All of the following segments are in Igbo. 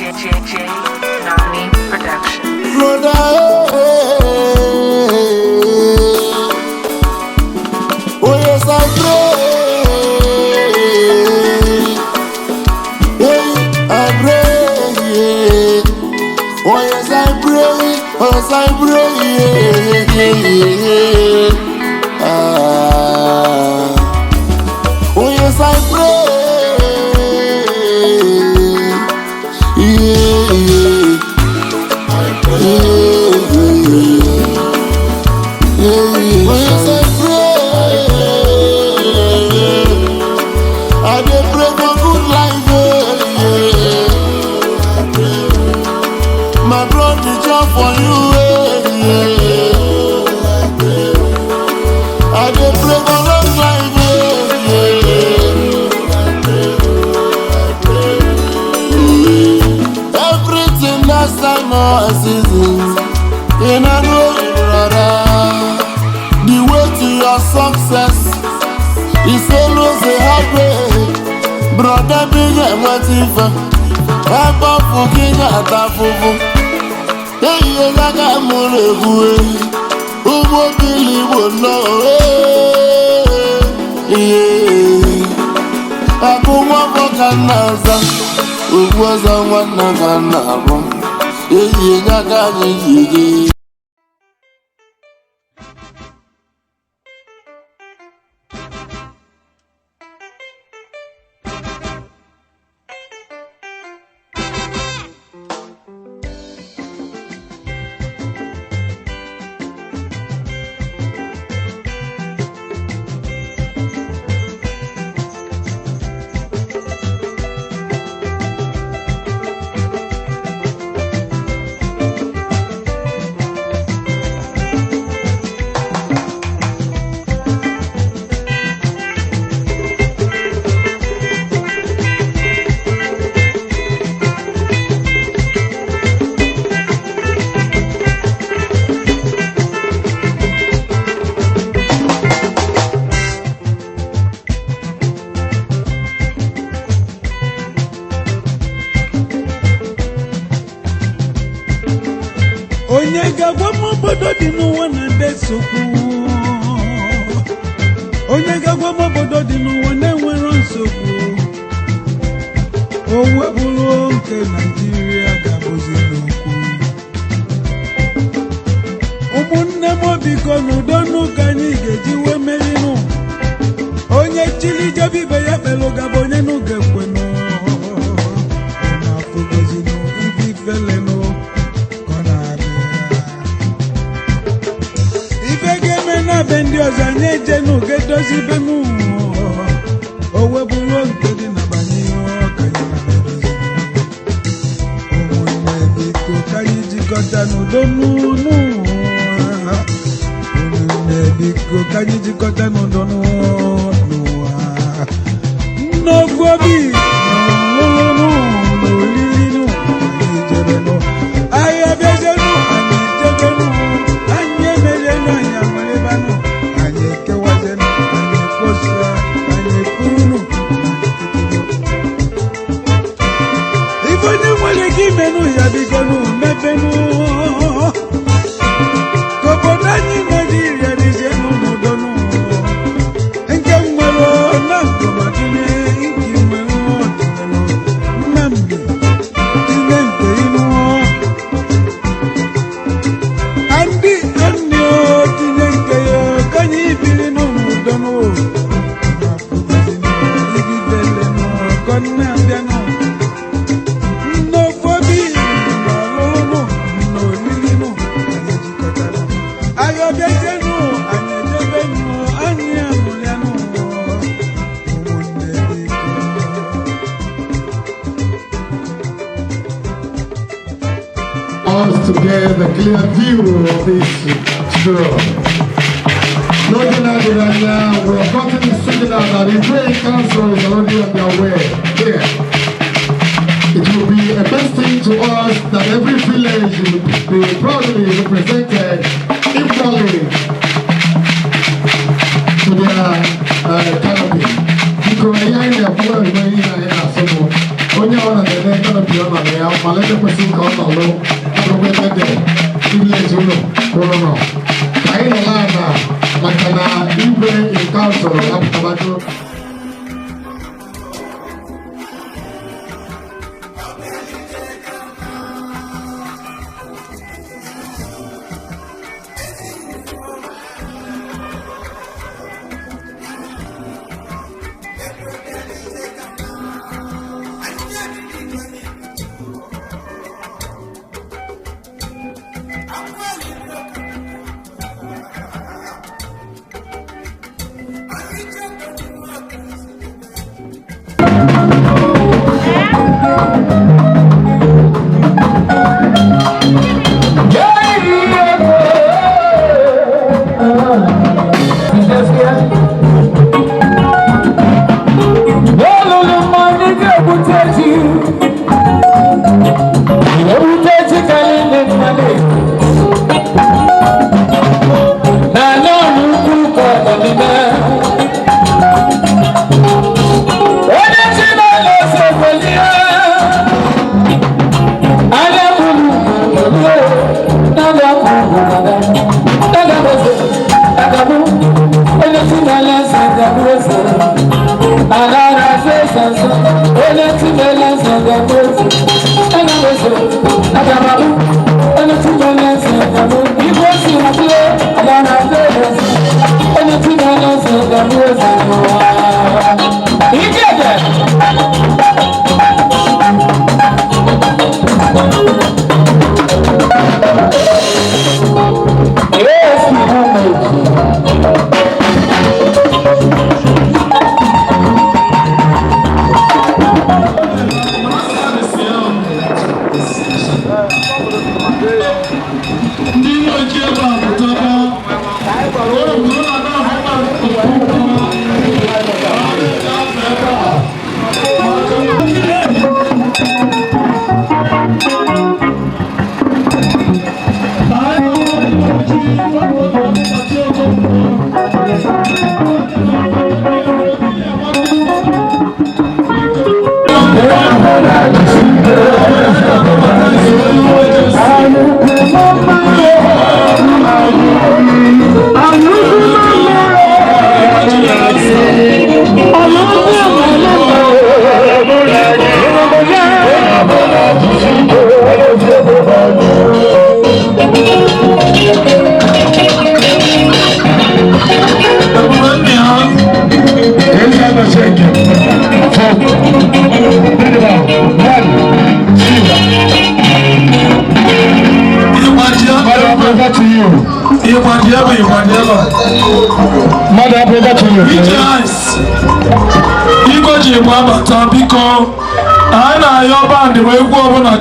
JJJ Nami Production. Brother, hey. Oh yes, I pray. Hey, I pray. Oh yes, I pray. Oh yes, I pray. Ah. Oh yes, I pray. Yeah, yeah. I dey pray for good life, eh, yeah. My brother job for you, eh, yeah. I dey pray for long life, eh, yeah. Everything that's time or season. In a row, brother. The way to your success is always a hard way. Brother, big and what if ebe ọfụ gị ga-ata afụfụ ehihie gaga mụrụ egwu ụgbọ bili Igbo nnọọ ee, ihe akụ nwafọ ka nna aza ogbu ọzọ nwanne ka nna abụ ehihie gaga anyị ji eje. Onye ga-agwa m obodo dị n'ụwa na-ede nsogbu? Onye ga-agwa m obodo dị n'ụwa na-enwero nsogbu? O webụrụ nke Naijiria ga-abụzi n'okwu. Ụmụnne m, biko, n'udo n'ụka anyị ga-eji wee merinụ. Onye chili jebe ibe ya kpelụ gaba, onye n'ụga ekwenụ na-afụgozinụ ife ifelenụ ka ọ na-abịa. Ife ga-eme na be ndị ọzọ, anyị ejenu ga-edozi be m. O webụrụ nke dị na banye ka anyị na-edozi. Ụmụnne, biko, ka anyị jikọta n'udo n'ụwa. Ụmụnne, biko, ka anyị jikọta n'udo n'ụwa. N'ofu obi, n'ọlụlụ, n'olili, anyị jebenụ ahịa, bịajenụ, anyị jebenu, anyị emerienụ, anyị amalịbanụ, anyị ekewajenụ, anyị ekposa, anyị ekwurunu, ife onye nwere ike imenụ ya, bikonu, mepenu ka obodo anyị Naijiria dịzienụ n'udonụ. Nke nwere na nkomatinye, nke nwere ọdịnala Nnamdi tinye nke inu, Andị Anị o tinye nke ya, ka anyị biri n'udo. Ayọ̀bíẹ́jẹ́nu, anyị ejebenu, anyị amụlịanụ, ụmụnne, biko. Us to get a clear view of this show. Looking at it right now, we have gotten the signal that the Israeli Council is already on their way here. It will be a best thing to us that every village will be proudly represented equally to their canopy. Biko, ihe anyị na-ekwu, enwe ihe anyị na-asụ bụ onye ọbụla na-eme canopy. Canopy ọ nọ na ya, mana ebe kwesịrị ka ọ nọlụ abụrụkwa ebe dị privilege ụlọ kwụrụ nọ. Ka anyị nọ na maka na igwe in council apụtabago.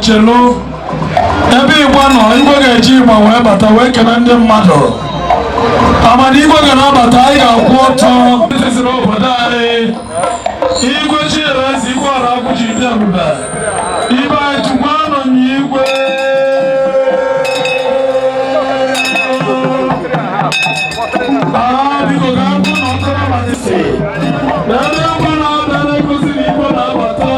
Chelu ebe igwe nọ, igwe ga-eji igba wee bata wee kene ndị mmadụ. Amana igwe ga na-abata, anyị ga-akwụ ọtọ siri obodo anyị. Igwe chiere eze, igwe ọra akwụ ji dị ebube. Ibe anyị tukwa nọ n'igwe. Biko ga akwụ na ọtọ n'abalị si. Na ebe igwe na-abịa na-egosi na igwe na-abata.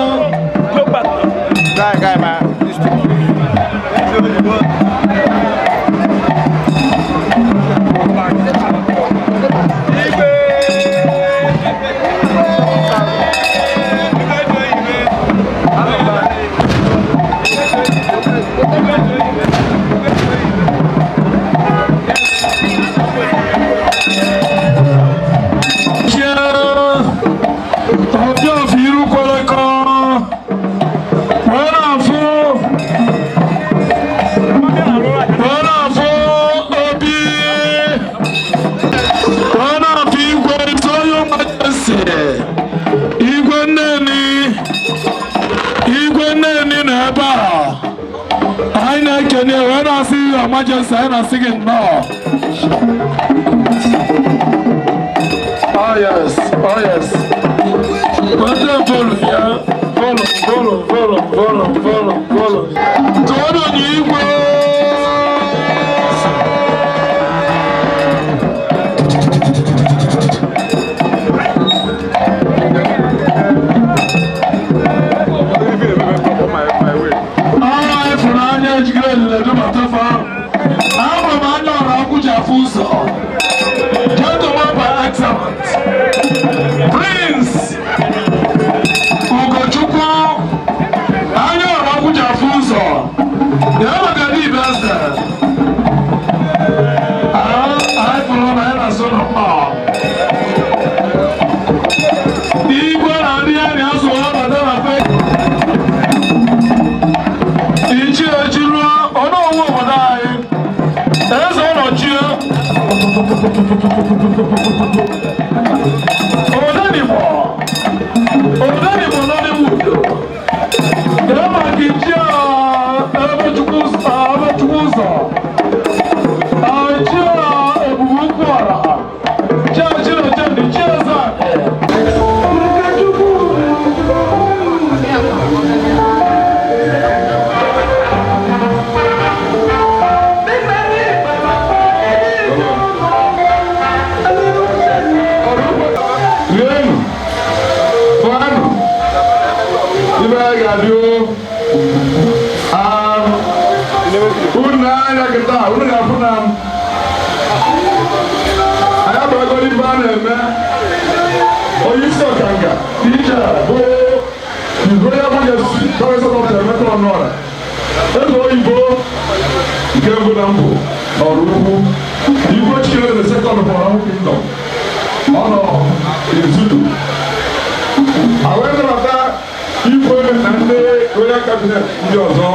Majesty, I am singing now. Oh yes, oh yes. Wọ́n follow ya, follow, follow, follow, follow, follow, follow. Tọ́dọ̀ ní igwe. Anyị ga-adị o. Unu anya kịta, unu ga-afụ na anyị abago ife a na-eme. Onye isi ọkanga ije bụ His Royal Majesty Professor Dr. Emeka Ọnụọra, eze oyibo nke mbụ na mbụ n'Oraukwu, Igwe Chinyere the Second of Oraukwu Kingdom. Ọ nọ Ezudu wee nabata igwe na ndị royal cabinet ndị ọzọ.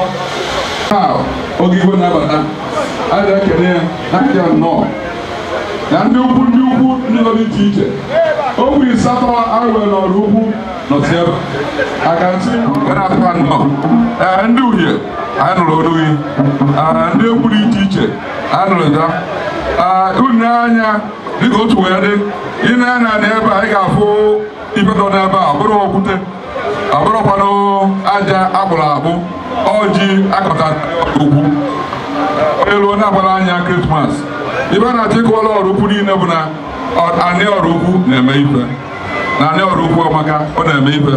Oge igwe na-abata, a ga-ekele ya na ndị nnọọ na ndị ukwu, ndị ukwu ndị nọ dị iche iche. Ogbe asatọ anyị nwere n'Oraukwu nọsi ebe aka ntị wee na-atụkwa nnọọ. Ee, ndị uhie, anyị nụrụ olu gị. Ee, ndị egwu dị iche iche, anyị nụrụ ya. Ee, unu anya dịka otu wee dị, ị na-anya n'ebe a, ị ga-afụ ife nọ n'ebe a. Ọ bụrụ okwute, ọ bụrụkwanụ aja akpụrụ akpụ, ọjị akọta ugwu onye ruo na-agbara anya Christmas. Ife na-achọ ịkọwara Oraukwu niile bụ na anị Oraukwu na-eme ife, na anị Oraukwu amaka, ọ na-eme ife.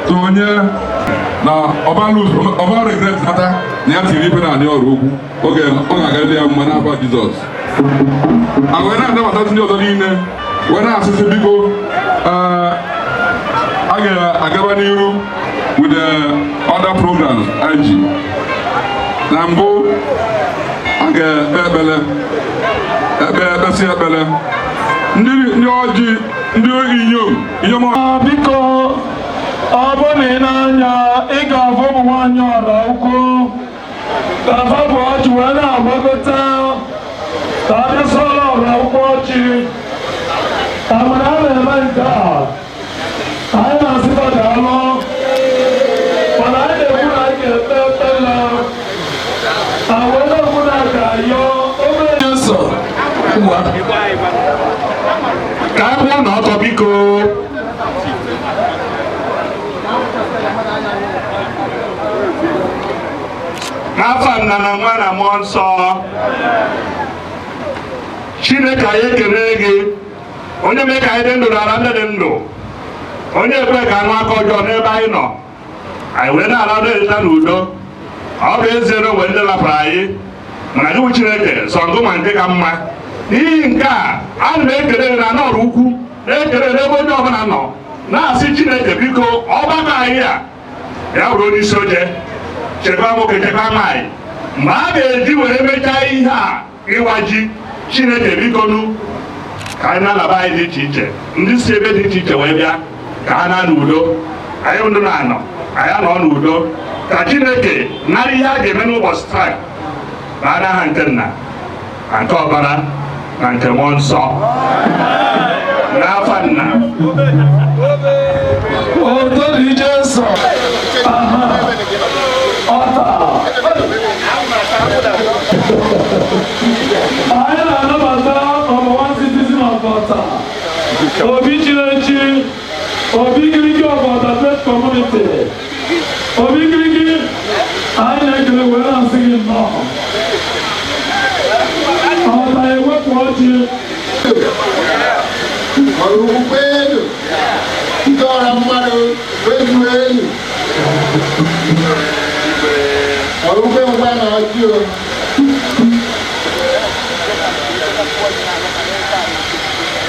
So onye na ọba regret nata na ya tiri ife na anị Oraukwu, oge ọ ga-agarịrị ya mma n'afọ Jizọs. A wee na-anabata ndị ọzọ niile, wee na-asịsị biko, a ga-agaba n'iru with the other programs anyị ji. Na mbụ, a ga-ekpe ekpere, ekpe ekpesi ekpere ndị ọjị, ndị inyom inyom. Biko, ọ bụ na ị na-anya, ị ga-afụ ụmụ nwaanyị Oraukwu ka fa bụ ọjị wee na-agbagota ka a bịa sọrọ Oraukwu ọjị. Amara a na-eme nke a, anyị na-asịkwa daalụ, mana anyị na-ekwu na anyị ga-ekpe ekpere a wee na-ekwu na a ga-ayọ obere. Jesu ngwa, ka anyị kwụọ n'ọtọ, biko. N'afọ Nna na Nwa na Mmụọ Nsọ. Chineke, anyị ekele gị, onye mee ka anyị dị ndụ n'ala ndị dị ndụ, onye ekwe ka anụ aka ọjọọ n'ebe anyị nọ, anyị wee na-ala na-erita n'udo. Ọ bụ ezie na onwe ndị lapụrụ anyị, mana gị bụ Chineke sọ ngụ ma nke ka mma. N'ihi nke a, ana m ekele gị na Oraukwu, na-ekele n'ebe onye ọbụla nọ, na-asị Chineke, biko, ọgbakọ anyị a ya bụrụ onye isi oche, chekwa nwoke, chekwa nwaanyị, mgbe a ga-eji were mechaa ihe a ịwa ji. Chineke, biko nu, ka anyị na-alaba anyị dị iche iche, ndị si ebe dị iche iche wee bịa, ka ha na n'udo. Anyị ndụ na-anọ, anyị anọ n'udo. Ka Chineke nara ihe a ga-eme n'ụbọchị taa na aha nke Nna na nke Ọbara na nke Mmụọ Nsọ. N'afa Nna. Oto dị Jesu. Aha. Ọta. Anyị na-anabata number one citizen of Ọta, Obi Chinechi, Obi Kiriki of Ọta Faith Community. Obi Kiriki, anyị na-ekele wee na-asị gị nnọọ. Ọta ewepụ ọjị. Oraukwu kwenu! Ndị ọra mmadụ kwezuo elu! Oraukwu ngwa na ọjị o!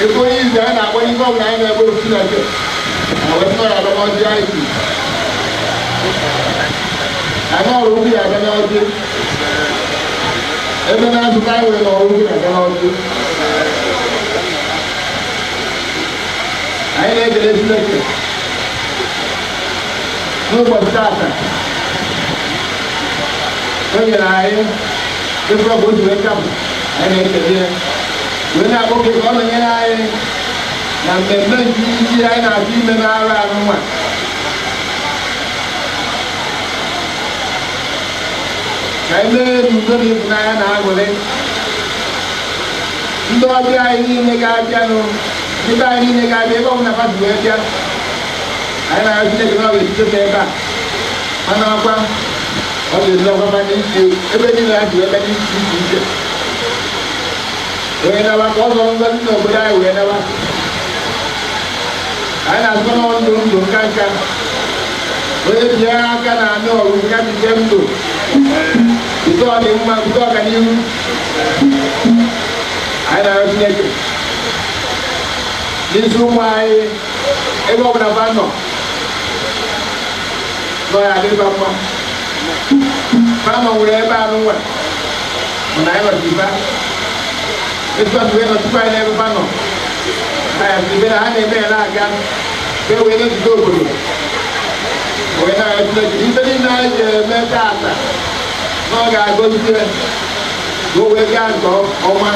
Ebe onye izu anyị na-akpọ ife ọbụla anyị na-egbe Chineke na wee sọ ya alụmọjị anyị ji. Anyị Oraukwu ya aga n'ọjị. Ebe na-azụta anyị nwere na Oraukwu na-aga n'ọjị. Anyị na-ekele Chineke n'ụbọchị tata o nyere anyị ife ọbụ otu wee kapụ. Anyị na-ekele ya wee na-akpọ gị ka ọ nọnyere anyị na mmemme nke isi anyị na-achọ ime n'arụ anụ nwa. Ka anyị mee n'udo na ịfụnanya na aṅụrị. Ndị ọbịa anyị niile ga-abịanụ, ndị be anyị niile ga-abịa, ebe ọbụla mmadụ wee bịa, anyị na-arịọ Chineke na ọ ga-ejideta ebe a, mana ọkwa ọ ga-ezu ọkwa mana isi ebe niile ha ji wee bịa n'iche iche iche wee nawa, ka ọ zọrọ ngozi n'obodo anyị wee nawa. Anyị na-asụ n'ọnụ ndụ ndụ nka nka Onye tinyere aka na anụ ọgụ ya bite ndụ, bute ọdịmma, bute ọganihu. Anyị na-arịọ Chineke n'isi ụmụ anyị, ebe ọ bụla fa nọ nọ ya adịba mma. Fa nọ nwere ebe anụ nwa mana anyị nọchiba etu a wee nọchikwa anyị n'ebe fa nọ. Anyị ibe na ha na-eme ya na-aga ka e wee na-ejide obodo wee na-arịọ Chineke ife niile anyị ji eme taata na ọ ga-agọzi ya ka o wee gaa nke ọma.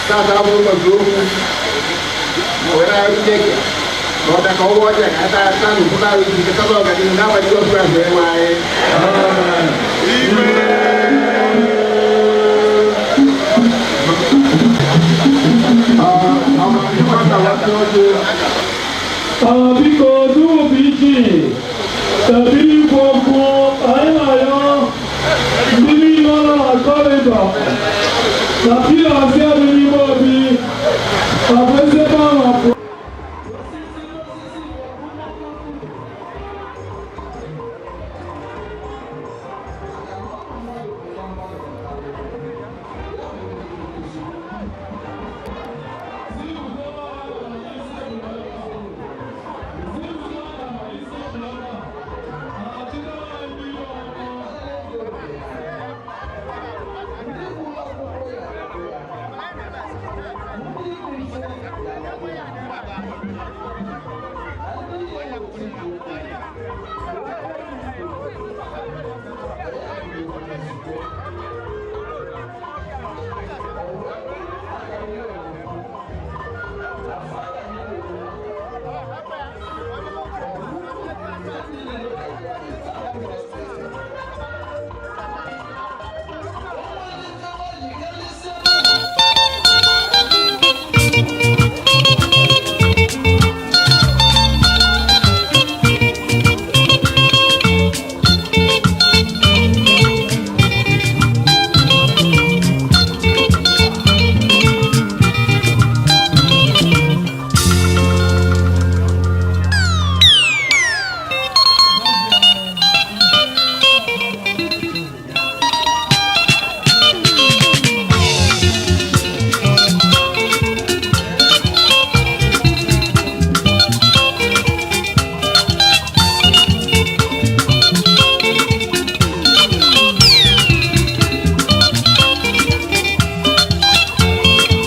Tata bụ ụbọchị okwu wee na-arịọ Chineke ka ọ bịa ka ọ gwọọ ọrịa ka ata ata n'ukwu na-arụ isi ike tọba ọganihu n'abalị Jizọs Kraịst wee nwe anyị. Biko dupu iji ebe ikwu okwu, anyị na-ayọ ndị niile nọ na corridor na pillars ya dị n'ime obi ọ bụ ezi ebe ahụ apụ.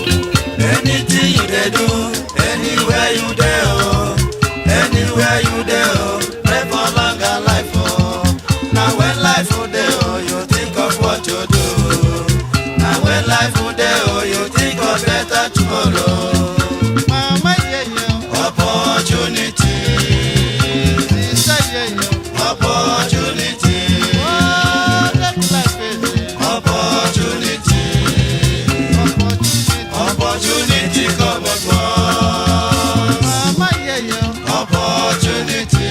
Anything you dey do, anywhere you dey oh, anywhere you dey oh, pray for longer life oh. Na when life oh dey oh, you think of what you do. Na when life oh dey oh, you think of better tomorrow. Mama yeah yeah, Opportunity, sister yeah yeah, opportunity, oh let life easy. Opportunity, Opportunity, opportunity come at once. Mama yeah yeah, Opportunity,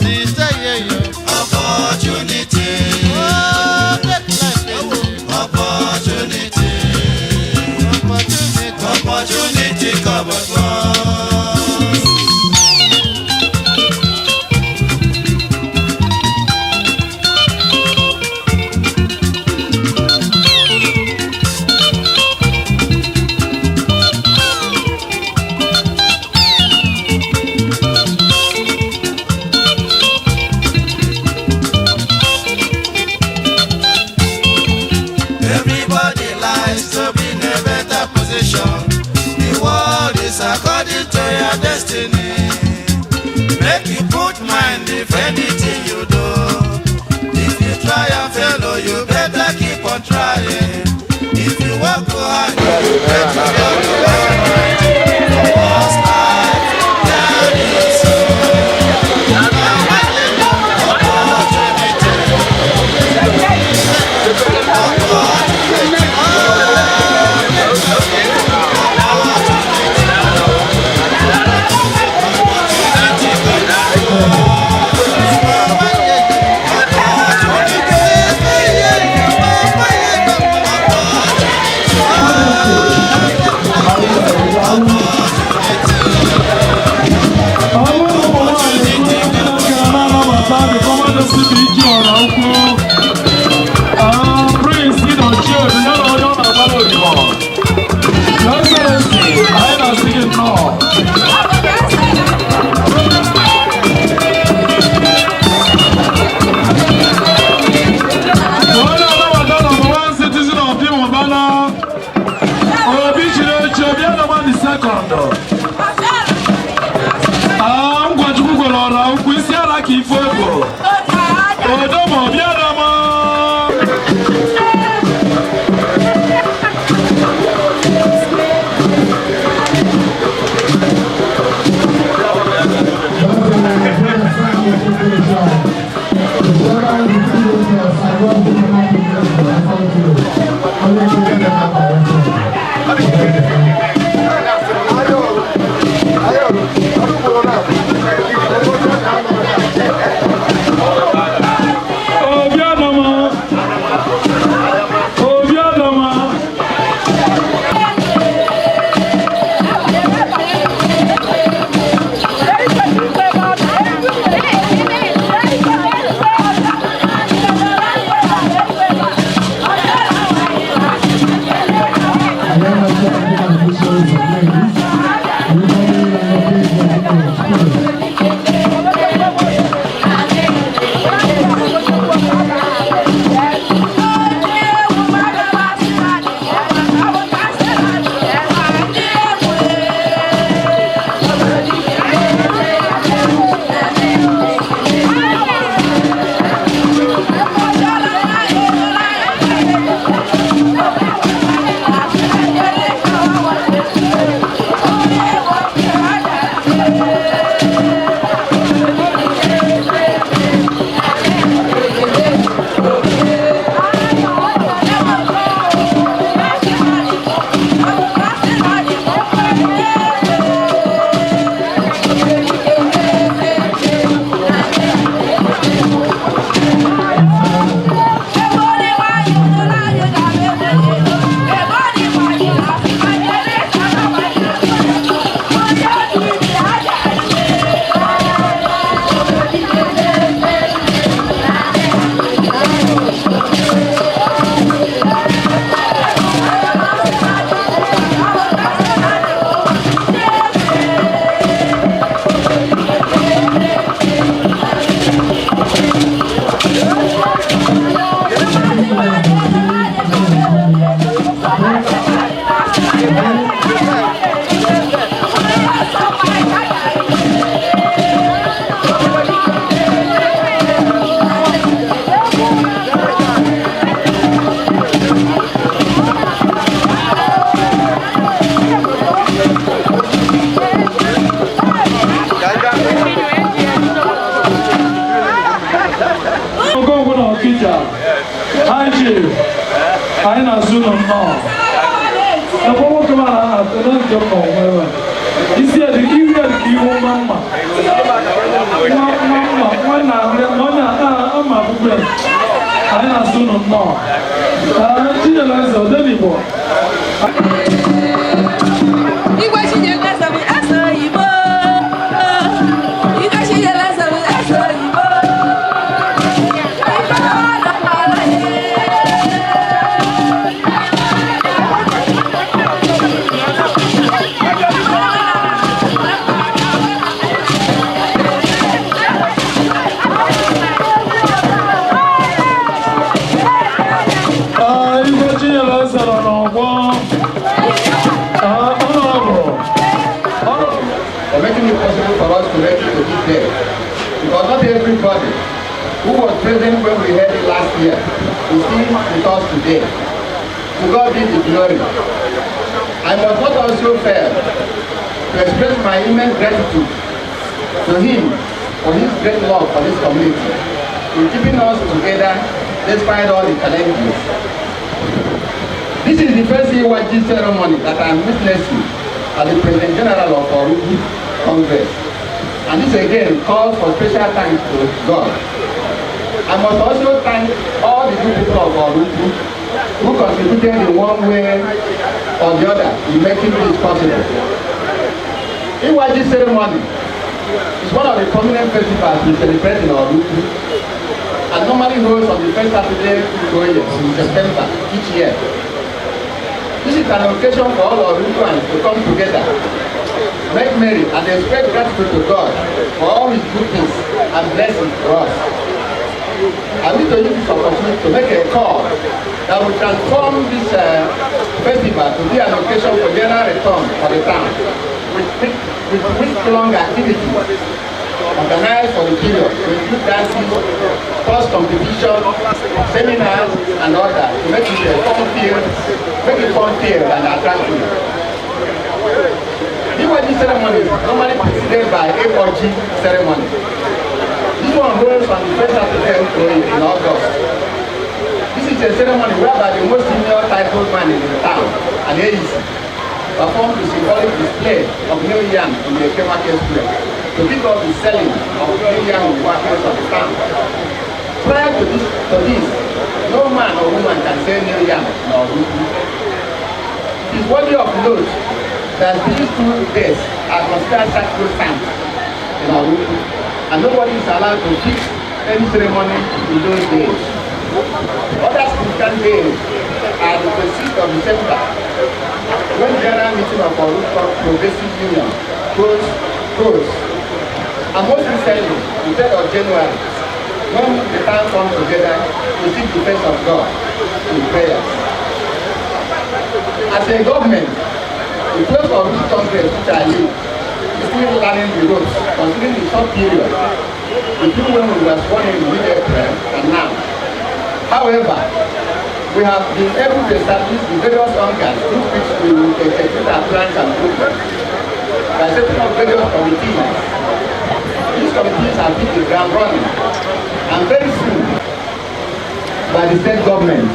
sister yeah yeah, opportunity. Oh let life easy. Opportunity, Opportunity, opportunity come at once. Everybody likes to be in a better position. The world is according to your destiny. Make you put mind if anything you do. If you try and fail, oh, you better keep on trying. If you work hard, you better go to right. Because life can be so. Mama yeah yeah. Bụ isi ara ka ife ego odomo bịa dọmọ. Obi Adama, Obi Adama. Okonkwo na Ọkịja, High Chief, anyị na-azụ ụlọ nnọọ. Ebe nwoke m a na-atụ na nke m nọ nwere. Isi ya dị ihu ya dị ka ihu nwa mma. Nwa nwa mma, nwa nna nwa nna ama akwụkwọ ya. Anyị na-azụ ụlọ nnọọ. Chinyere Eze, Odenigbo. Igwe Chinyere Eze bụ eze oyibo. Igwe Chinyere Eze bụ eze oyibo. Igwe ọlọpàá Igwe Chinyere Eze nọ n'ọgbọ. Honorable. For making it possible for us to ready to be there. Because not everybody who was present when we had it last year is still with us today. To God be the glory. I must not also fail to express my immense gratitude to him for his great love for this community, in keeping us together despite all the challenges. This is the first Iwaji ceremony that I am witnessing as the President General of Oraukwu Congress. And this again calls for special thanks to God. I must also thank all the good people of Oraukwu who contributed in one way or the other in making this possible. Iwaji ceremony is one of the prominent festivals we celebrate in Oraukwu and normally holds on the first Saturday in September each year. This is an occasion for all Oraukwu to come together, make merry, and express gratitude to God for all his goodness and blessings for us. I wish to use this opportunity to make a call that will transform this festival to be an occasion for general return for the town with week-long activities organized for the period to include dances, sports competition, seminars, and others to make it a fun field, make it fun field and attractive. The wedding ceremony is normally preceded by a 4G ceremony. This one holds on the first Saturday in August. This is a ceremony whereby the most senior titled man in the town, an AEC, performs the symbolic display of new yam in the Eke Market Square to kick off the selling of new yam in workers of the town. Prior to this, no man or woman can sell new yam nor Oraukwu. It is worthy of note that these two days are considered sacrosanct in Oraukwu, and nobody is allowed to fix any ceremony in those days. Other significant days are the 26th of December, when general meeting of Oraukwu Progressive Union goes, and most recently, the 3rd of January, when the town comes together to seek the face of God in prayers. As a government, the close of this Congress which I lead is still learning the ropes, considering the short period between when we were sworn in mid-April and now. However, we have been able to establish the various organs through which we will execute our plans and programs by setting up various committees. These committees have hit the ground running, and very soon, by the state government.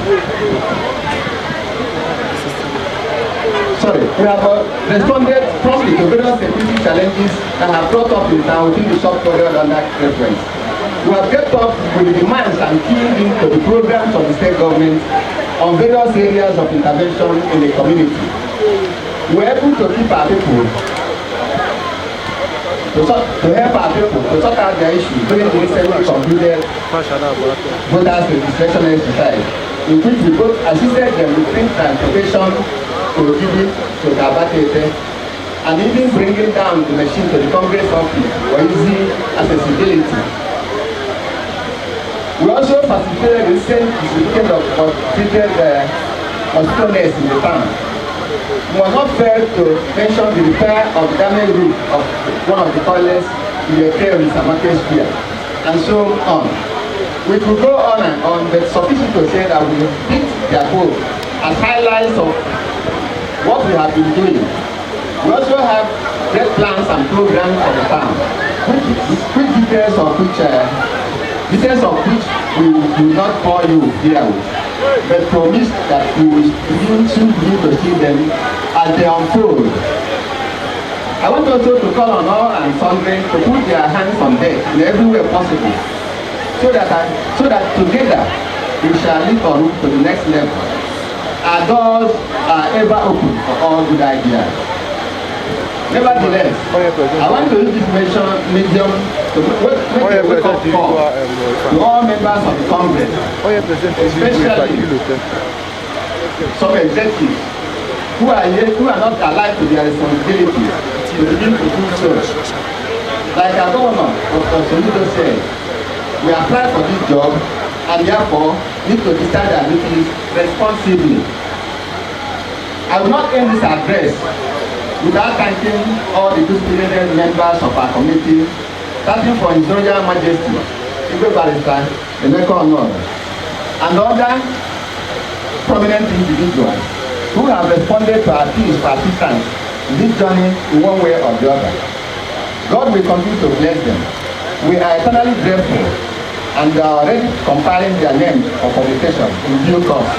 Sorry, we have responded promptly to various security challenges that have brought up in town within the short period under reference. We have kept up with the demands and keyed into the programs of the state government on various areas of intervention in the community. We were able to keep our people, to help our people to sort out their issues during the recently concluded voters registration exercise, in which we both assisted them with free transportation to Ogidi, to Abatete, and even bringing down the machine to the Congress office for easy accessibility. We also facilitated the recent distribution of treated mosquito nets in the town. We must not fail to mention the repair of the damaged roof of one of the toilets in the Eke Market Square, and so on. We could go on and on, but sufficient to say that we picked their goal as highlights of what we have been doing. We also have great plans and programs for the town, which details of which we will not bore you here with, but promise that we will soon begin to see them as they unfold. I want also to call on all and sundry to put their hands on deck in every way possible, so that together we shall lead Oraukwu to the next level. Our doors are ever open for all good ideas. Nevertheless, I want to use this medium to make a wake-up call to all members of the Congress, especially some executives who are here, who are not alive to their responsibilities, to begin to do so. Like our governor, Dr. Soludo, said, we applied for this job and therefore need to discharge our duties responsibly. I will not end this address without thanking all the good-spirited members of our committee, starting from His Royal Majesty, Igwe Barrister Emeka Onuorah, and other prominent individuals who have responded to our appeals for assistance in this journey in one way or the other. God will continue to bless them. We are eternally grateful and are already compiling their names for publication in due course.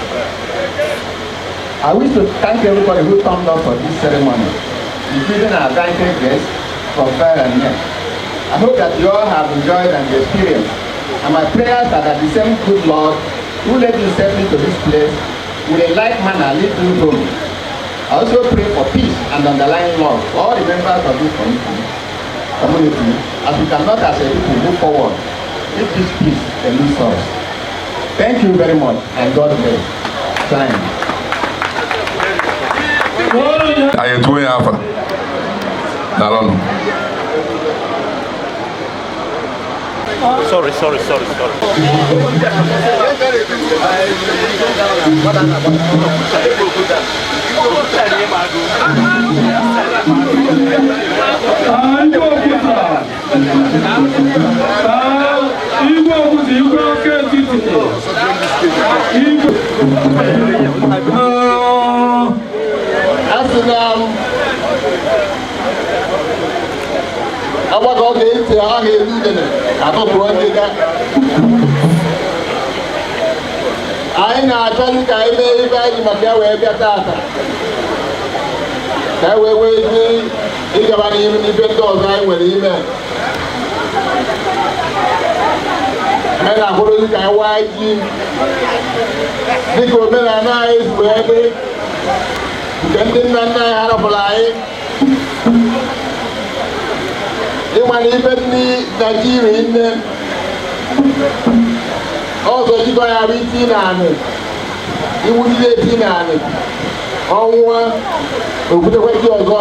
I wish to thank everybody who turned up for this ceremony, including our invited guests from far and near. I hope that you all have enjoyed and experience, and my prayers are that the same good Lord who led you safely to this place will in like manner lead you home. I also pray for peace and underlying love for all the members of this community, as we cannot as a people move forward if this peace eludes us. Thank you very much, and God bless. Sign. Anyị etuo ya afa daalụnụ. Sorry, sorry, sorry, sorry. Igwe Okwute, Igwe Oke Etiti, Igwe Asị na agbakọ ga-eti aha elu udene atụpụrụ ngịga. Anyị na-achọzi ka anyị mee ife anyị ji maka ya wee bịa tata, ka e wee wee ezi ịgaba n'ihu n'ife ndị ọzọ anyị nwere ime. Anyị na-akwadozi ka anyị waa ji dịka omenala anyị si wee dị, nke ndị nna nna anyị harapụrụ anyị. Ịma na ife ndị Naijiria nne ọzọ jikọ ya bụ iti na anị, iwugide eti na anị, ọnwụwa okwutekwe ji ọzọ,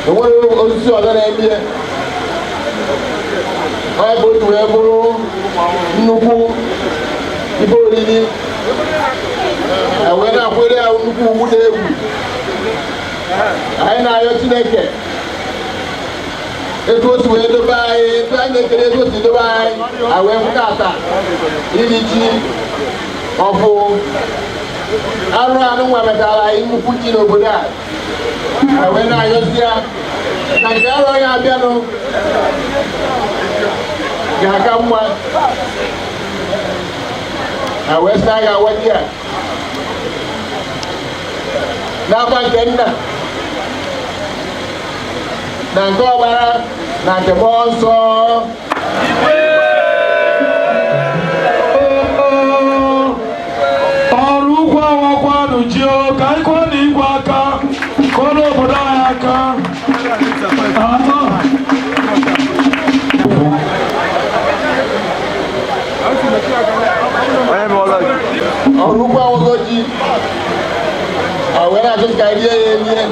enwere osisi ọzọ na-eme ya. Ọ bụ otu wee bụrụ nnukwu ife oriri, wee na-akwere ya nnukwu ugwu na egwu. Anyị na-ayọ Chineke etu o si wee dobe anyị, etu anyị na-ekele etu o si dobe anyị, anyị wee fụta iri ji ọfụ arụ anụ nwa metara anyị nnukwu ji n'obodo a. Anyị wee na-ayọzi ya na nke arụ onye abịanụ ga-aka mma. Anyị wee sị na a ga-awa ji a n'afa nke nna na nke ọbara na nke mmụọ nsọ. Ọrụ ukwu awakwanụ ji o, ka anyị kụọ na igwe aka, kụọ n'obodo anyị aka. Ọrụ ukwu awago ji, ọ wee na-achọ ka anyị rie ya erie.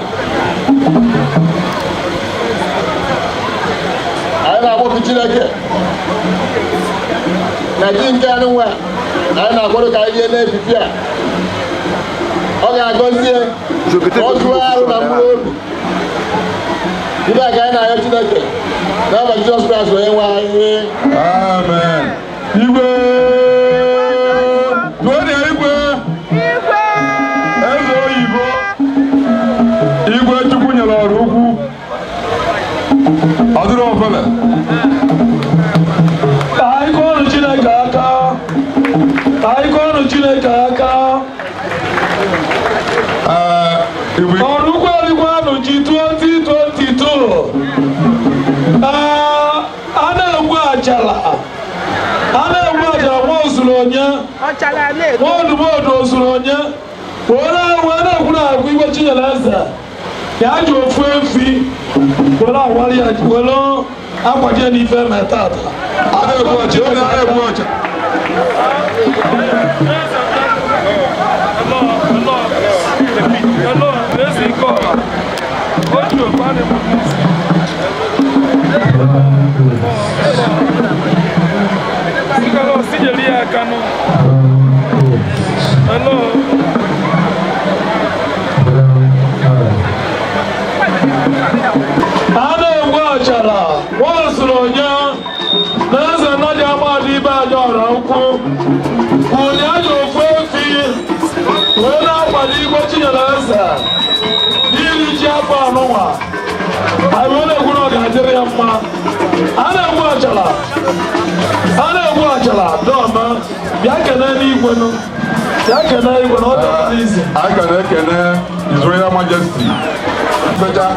Anyị na-akpọku Chineke na ji nke anụ nwa anyị na-akwado ka anyị rie n'efife a, ọ ga-agọzie ka ọ tụọ arụ na mkpụrụ obi. Ibe a ka anyị na-arịọ Chineke n'afa Jizọs Kraịst onye nwe anyị. Amen. Igwe tụọ igwe eze oyibo, igwe Chukwu nyere ọrụ ukwu, ọ dịrị ofele. Ka anyị kụọnụ Chineke aka, ka anyị kụọnụ Chineke aka. Ọrụ ukwu erikwanụ ji 2022. Ee, a na-egbu achala, a na-egbu achala nwa ozuru onye, nwa odumodu ozuru onye, wee na-ekwu na agwa Igwe Chinyere Eze ya ji ofu efi were awali ya were akwaje n'ife mee tata. A na-egbu ọcha, ọ na-egbu ọcha. A na-egbu achara nwa ozuru onye na eze nnadị amadị ibe aja ọra ukwu ụnyaahụ ji ofu efi wee na-akwado Igwe Chinyere Eze n'iri ji afọ anụnwa. Anyị wee na-ekwu na ọ ga-adịrị ya mma. A na-egbu achara, a na-egbu achara dọma, bịa kene n'igwe nụ, bịa kene igwe na ọ dị ọma n'izi. Anyị ka na-ekene His Royal Majesty. Mbeja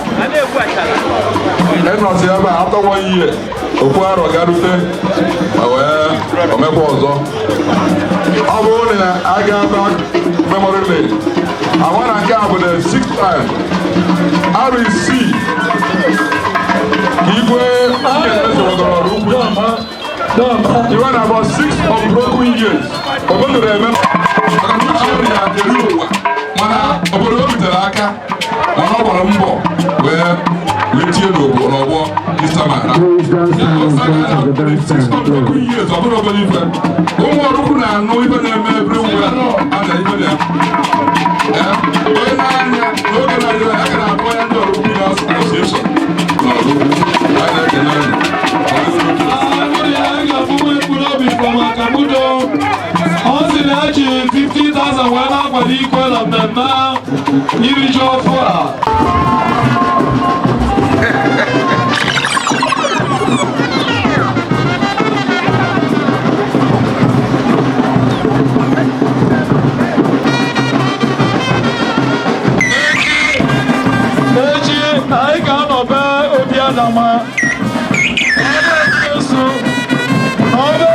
ịnọzi ebe a after one year, okwu arọ garute ma wee omekwa ọzọ. Ọ bụrụ na a ga back memory lane, àwọn na nke a bụ the sixth time, arụ isii ka Igwe Chinyere Eze nwegoro ọrụ ukwu ji. Iwe na about 6 unbroken years, obodo na-eme maka na uche ya eri ụwa, mana obodo o bitere aka. Mana ọ gbara mbọ wee wetie n'obo n'ọgbọ this time around. Years, ọ bụrụ obere ife. Ụmụ Ọraukwu na-anụ ife na-eme everywhere. A na ife na onye na-anya n'oge na-adịghị anya, a ga na-akpọ ya ndị Oraukwu Leaders Association n'Oraukwu. Anyị na-ekele unu. Ọ sị na eji 50,000 wee na-akwado ikwe na mmemme iri ji ọfụ a. Echi anyị ga-anọ be Obi Adama ebe Jesu na ọbe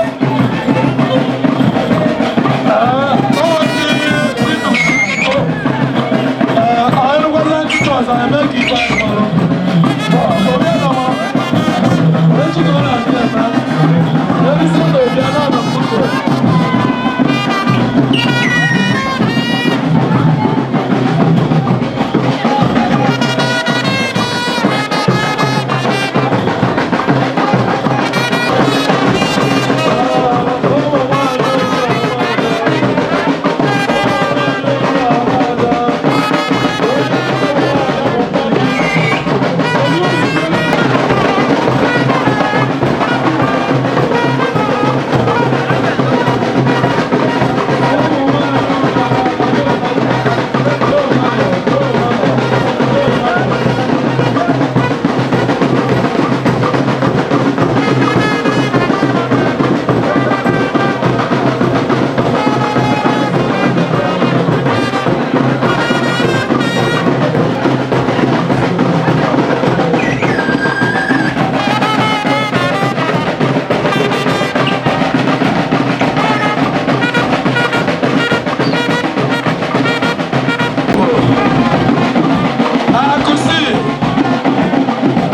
Akụsi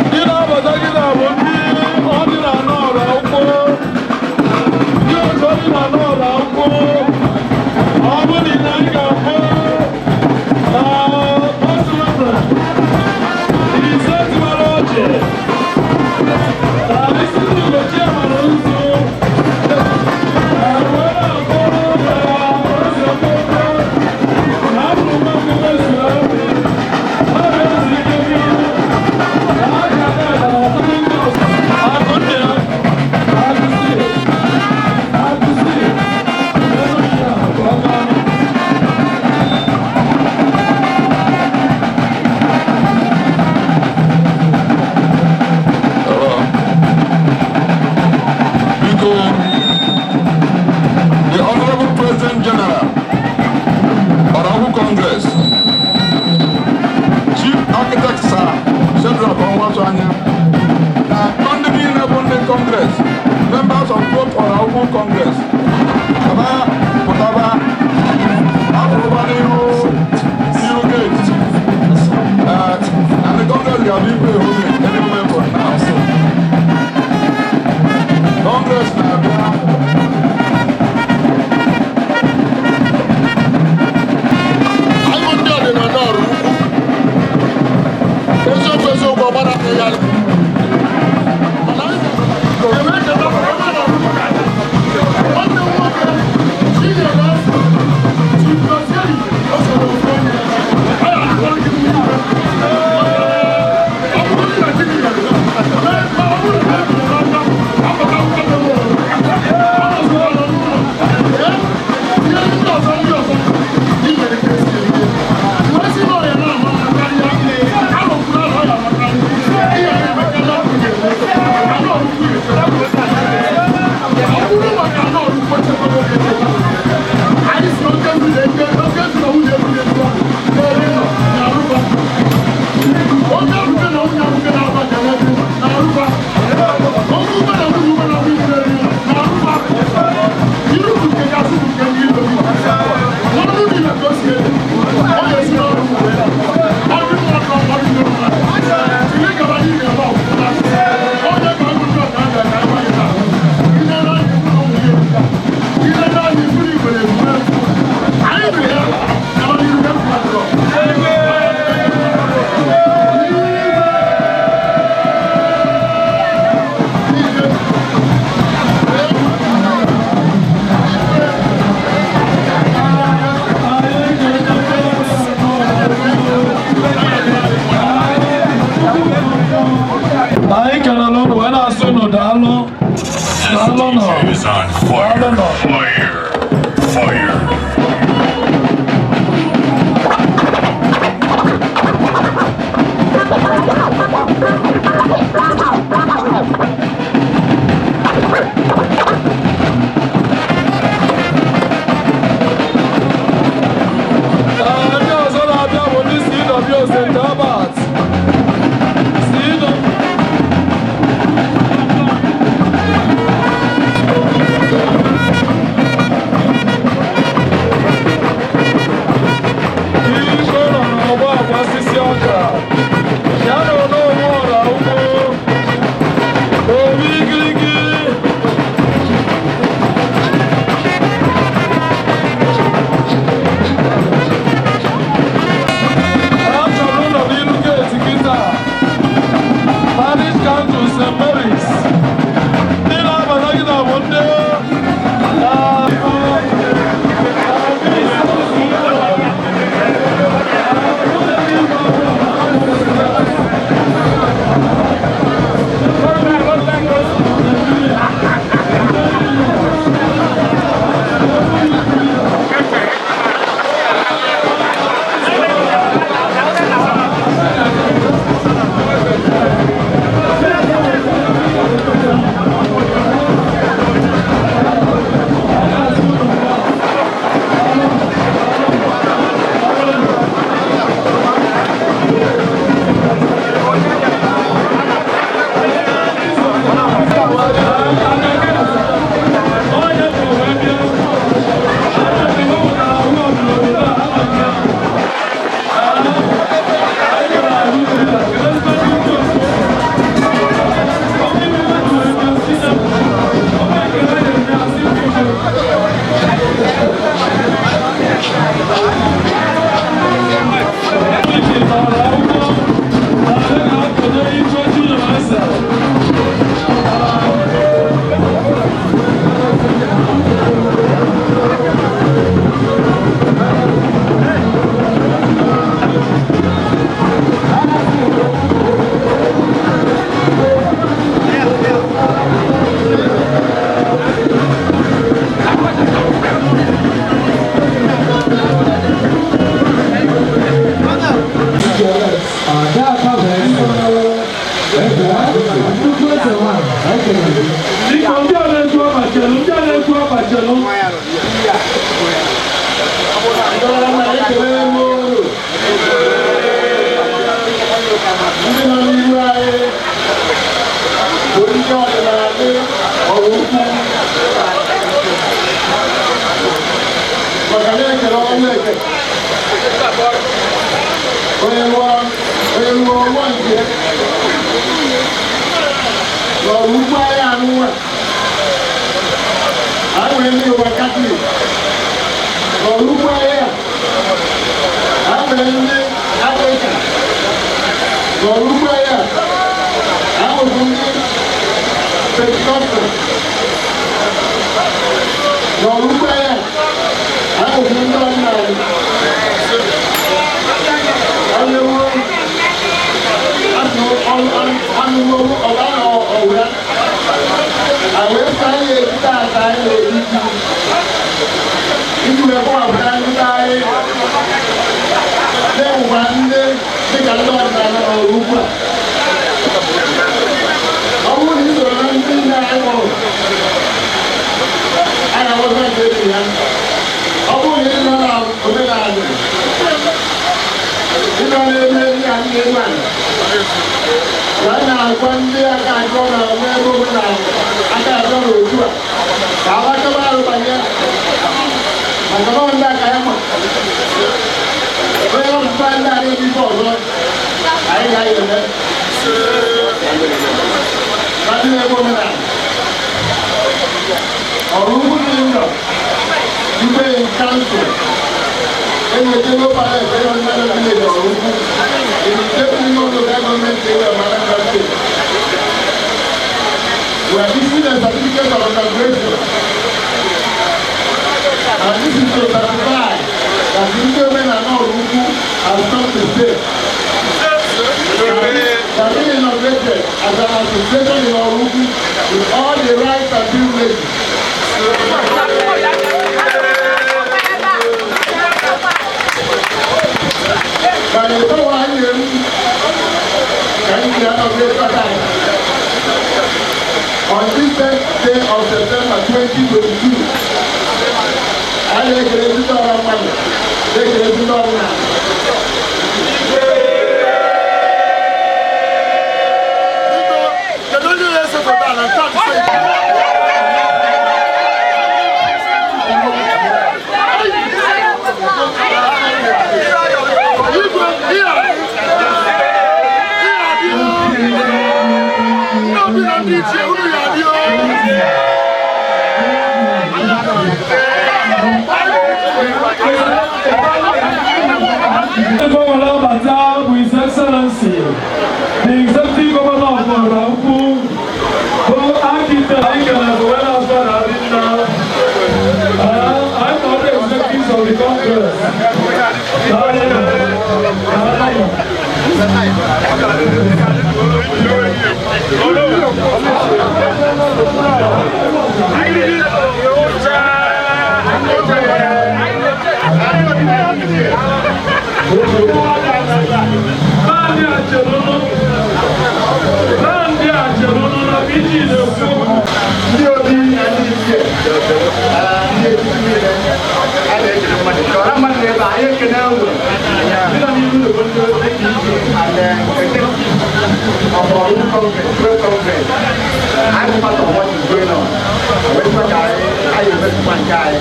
ndị na-abata gị na bụ ndị ọdịnala Oraukwu, ndị otu ọdịnala Oraukwu. Ọ bụrụ na anyị ga-afụ na pọtụlụpụrụ ise tiwara ọchị na isi ndị Ugochi amara nzu na wee na-akpọ na ose mkpụkpọ na abụrụ mmadụ mezuru obi. Biko, the Honorable President General, Oraukwu Congress, Chief Architect Sir Shedrack Onwuatuanya, na ndị niile bụ ndị Congress, members of both Oraukwu Congress, kaba pụtaba apụrụba n'ihu n'ihu gate. And the Congress ga-abịa ikpe oge any moment from now. Congress na-abịa. Anyị bụ ndị ọdịnala Oraukwu, eziokwu eziokwu, ọgbara ya. Nwanne m nwoke Chinyere Chigozie o soro ofu onye ọ ya akọrọ gị mmiri. Ọ bụrụ na Chinyere ọ bụrụ na e biri n'ọnwa apụta nkwado m ọ nọziri ọnọ n'ụlọ. Ihe ndị ọzọ ndị ọzọ ị nwere ka esi eme wee sị na ọya na-ama mma karịa alụkwuru alụ ọ ya ama karịa ihe. Daalụnụ. DJ is on fire. Daalụnụ. Fire. Fire. Ee, ndị ọzọ na-abịa bụ ndị CW St. Albert. CW Igwe nọ n'ọgbọ agbasisi ọka. Ya na onowu ọra ukwu. Obi igirigi. A chọrọ ụlọ n'ilu geeti kịta. Parish Council St. Mary's. Ndị na-abata kịta bụ ndị Biko ndị a na-etu ọbachelu, ndị a na-etu ọbachelu. Ndị nọ n'ihu anyị bụ ndị ọdịnala ọrụ ukwu maka na ekele ọnụ eke onye lụọ onye lụọ ọgbọ nke n'ọrụ ukwu anyị anụnwa anyị nwere ndị Yoruba Katọlik n'ọrụ ukwu anyị a anyị nwere ndị Anglican n'ọrụ ugbo ya ahụhụ ndị Pentikọstal n'ọrụ ugbo ya ahụhụ ndị ọdịnala ọnụwo anụwo ọbara ọwụra awee sa anyị ebute ata anyị na-eri ji iji wee kọwapụta ndị anyị na-ewukwa ndị dịka ndị ọdịnala n'ọrụ ugbu a ọ bụrụ na ị soro na ndị nne anyị mụrụ a ga-aghọta nke eji ya ọ bụrụ na ị nọ na omenala ị nọ na-eme ihe a ndị ebe a ka a na-agwa ndị aka agọ na ebe omenala aka agọ n'otu a ka agbakọba arụ banye maka na ọ ndị aka ya ma onye ọzụta ndị a na-eme ife ọzọ anyị ga-eme na ndị na-eme omenala ọrụ ugwu dị ndọ igwe kansụl enwetego palace ebe mmadụ village ọrụ ugwu in the local government area of Anambra State. We are issuing a certificate of inauguration. And this is to certify that the Ndị and Ugwu has come to stay. That being inaugurated as an association in Oraukwu with all the rights and privileges. Mana ịgbanwe anyị m ka anyị ji anọgide taa. On this 10th day of September 2022, anyị na-ekele ndị ọrụ mmadụ, na-ekele ndị ọrụ na Kedu onye na-ese foto a na nke a bụ Igwe, ihe a ihe a dị ndị obi na ndị ichie unu ya adị o. Gọvanọ abata bụ His Excellency, the Executive Governor of Oraukwu, bụ Architect anyị kere bụ wee na-asọ na adị nna. I'm not the executives of the Congress. Naanị achelụnụ na PG na-ekwu okwu. Ndị obi na ndị ichie, ndị etiti niile, a na-ejide mmadụ. Ọra mmadụ n'ebe a, anyị ekene unu. Ndị nọ n'ihu ụlọ bụ ndị APC and executive of our own congress, World Congress. I'm part of what is going on. Wee sị ka anyị emesịkwa nke anyị.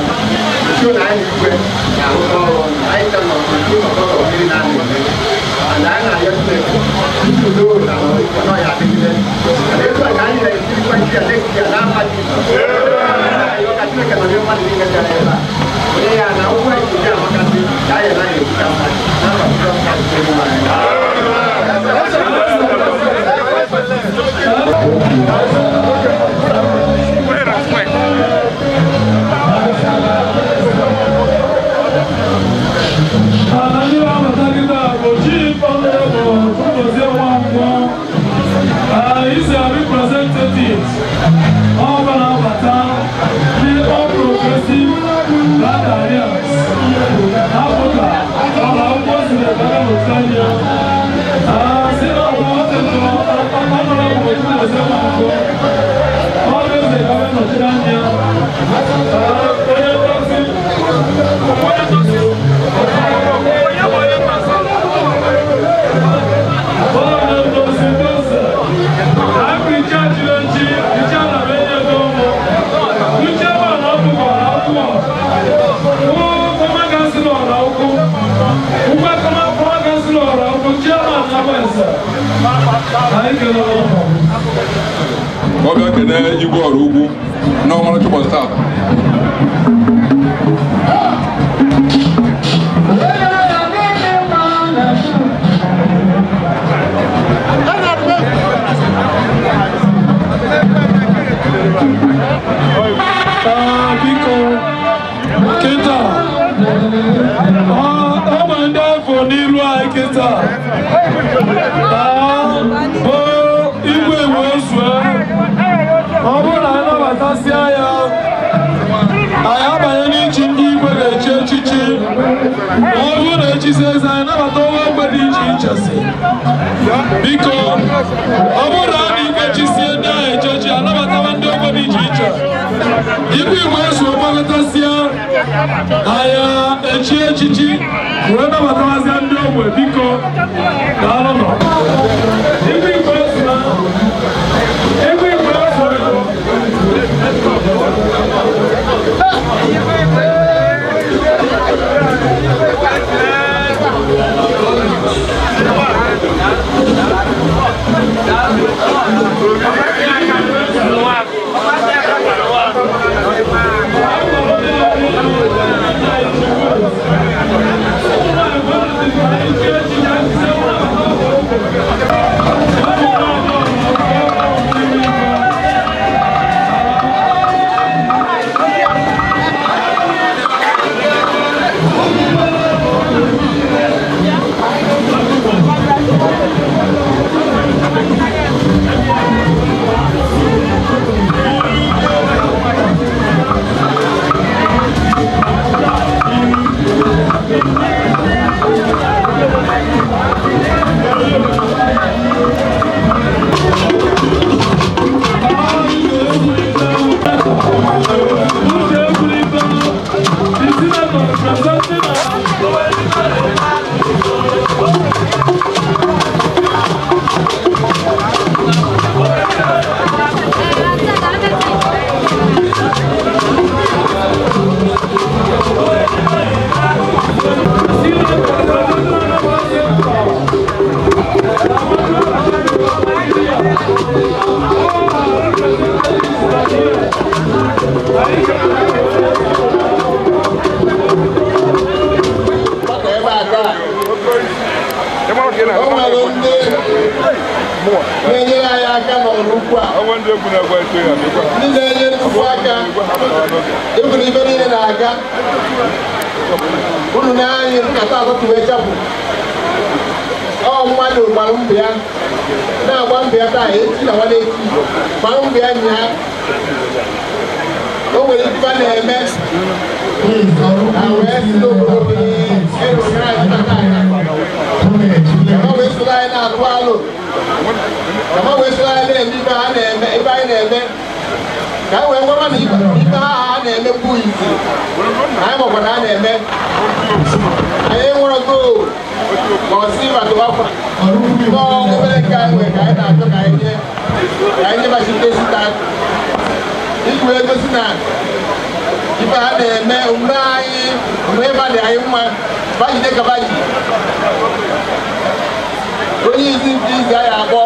Nso na anyị igwe na-arụkọ ọrụ ọnụ. Anyị ka nọ n'okpuru ọkọlọ mmiri na-anọ eme. And anyị na-arịọ Chineke, ndị udo na ọnọ ya adịgide. And etu a ka anyị na-esirikwa chi ya next year n'afa Jizọs. Anyị ka Chineke nọnyere mmadụ niile bịara ebe a. Onye ya na ụkwụ anyị ji amakasị ka anyị anaghị ekwuka mmadụ. N'afa Jizọs Kraịst Onyenwe anyị. Ala ndị na-abata kịta bụ Chief Honorable Chigozie Nwankwọ, is a representative ọ na-abata ndị All Progressive Grand Alliance, APGA, ọla akwụkwọ siri ebe n'otu si na ọbụ Honorable Chigozie Nwankwọ, ọ ga-eze ka nọchiri anya onye ndozi Ka ọ bịa kene igwe ọrụ ugwu n'ọmarịcha ụbọchị taata. Biko, kịta ọ ma ndị afọ n'ilu anyị kịta bụ igwe wee zue. Ọ bụrụ na anyị nabatasịa ya, anyị abanye n'ichi ndị igwe ga-echi echichi. Ọ bụrụ na echisi eze, anyị nabata ọnwa ogbe dị iche iche si. Biko, ọ bụrụ na a na igwe chisie ndị ahụ echi echi, anabatawa ndị ogbe dị iche iche. Igwe igwe eso gbakọtasịa, anyị echi echichi wee nabatawazịa ndị ogbe. Biko, daalụnụ. Igwe igwe eso na igwe igwe eso. Ebe a taa, o nwere ndị na-enyere anyị aka n'ọrụ ukwu a, ndị na-enye nnukwu aka ịbụ na ibe niile na-aga unu na-anyị nkata atụtụ wee chapụ. Ọ mmadụ gbara mbọ ya na-agba mbọ ya taa, echi na nwanne echi, gbara mbọ ya nyaa. O nwere ife a na-eme na wee si n'obodo erugara anyị tata kama wee soro anyị na-atụ alụ, kama wee soro anyị na-eme ife ha na-eme, ife anyị na-eme ka anyị wee gwara na ife ha na-eme bụ izi anyị makwa na a na-eme. Anyị nwere gold ma ọ silver to offer nọọ, obere nke anyị nwere ka anyị na-achọ ka anyị nye, ka anyị nyebachite sita iji wee gosi na ife ha na-eme, omume anyị, omume ebe dị anyị mma. Bajide ka baji onye izi nke izi anyị akpọ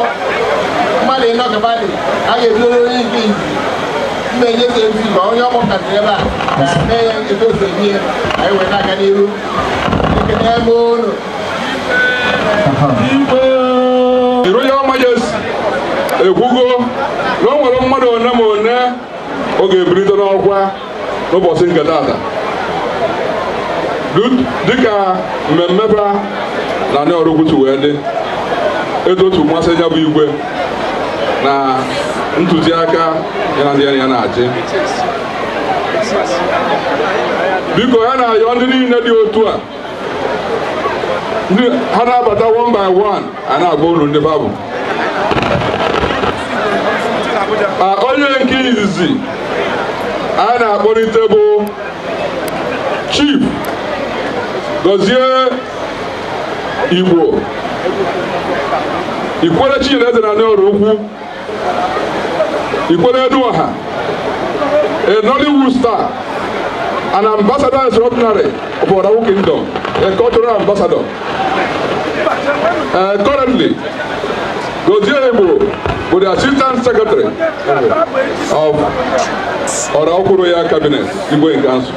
mmadụ ịnọ ka badị a ga-ebido onye nke izi mma enyezi ezi ma onye ọ kpọpụtasịrị ebe a ka mee ya etu o si eme ihe. Anyị wee na-aga n'iru. Ekene m unu. The Royal Majesty ekwugo na o nwere mmadụ one ma one ọ ga-ebulite n'ọkwa n'ụbọchị nke tata dịka mmemme fa na ndị ọrụ kwutu wee dị etu otu mmasị ya bụ igwe na ntụziaka ya na ndị ya na-achị. Biko, ya na-ayọ ndị niile dị otu a, ndị ha na-abata one by one, a na-agba olu ndị babụ. Onye nke izizi a na-akpọlite bụ Chief Gozie Igbo Ikwere Chinyere na ọrụ ukwu Ikwere Eduọha, a Nollywood star, an ambassador extraordinary of Oraukwu Kingdom, a cultural ambassador. Currently, Gozie Igbo bụ the Assistant Secretary of Oraukwu Royal Cabinet, Igwe in Council.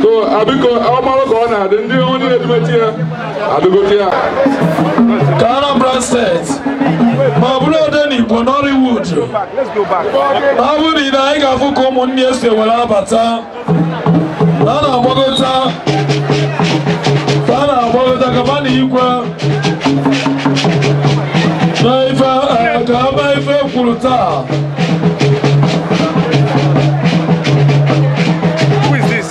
So, abiko, ọmarụ ka ọ na-adị ndị onye na-edumeti ya adịgote ya. Ka Anambra Steeti ma ọ bụrụ Odenigbo Nollywood, na ọ bụrụ na anyị ga-afụ ka ụmụnne esi ewere abata na a na-agbagota ka a na-agbagota ka ma na igwe na ife ka ama ife kwuru taa. Who is this?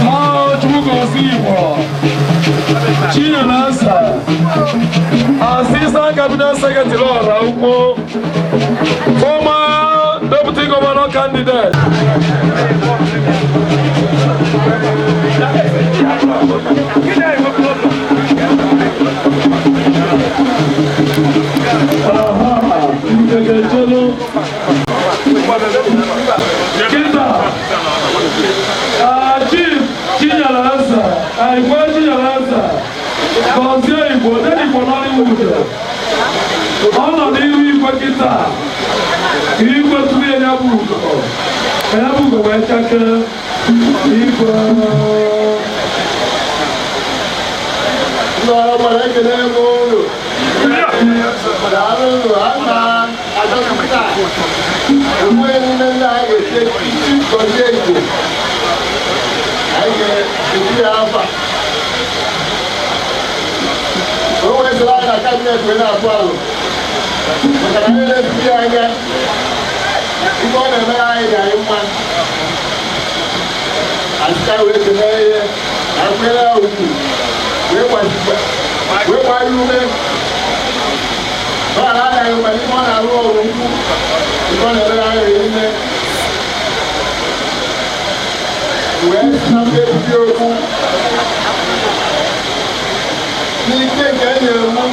Ah, Chukwu gozie Igbo. Chinyenasa, Assistant Cabinet Secretary Oraukwu, former Deputy Governor candidate. Aha, Nkekechelu. Kita, Chief Chinyere, Igwe Chinyere, Gọzie Igbo, Odenigbo Nollywood. Ọ nọ n'ihu igwe kịta, ka igwe tụrụ ya bụ ugo, ka ya bụ ugo wee chakee igwe. Ndị ọrụ gbara, ekele m unu. Daalụ unu. A na-achọpụta onwe n'ime ndị anyị ga-esi echichi Gọzie Igbo. Anyị ga-eji ya afa o wee soro anyị na cabinet wee na-atụ alụ maka na anyị na-efu ya anya. Ife ọ na-emere anyị dị anyị mma. Asịka wee kelee ihe na nkwere ya ugwu wee gbaa ya ume. Ọ na-anaghị mgbe ife ọ na-arụ ọrụ ukwu, ife ọ na-emere anyị riri nne. Wee si na mkpebi okwu n'ike nke e nyere mụ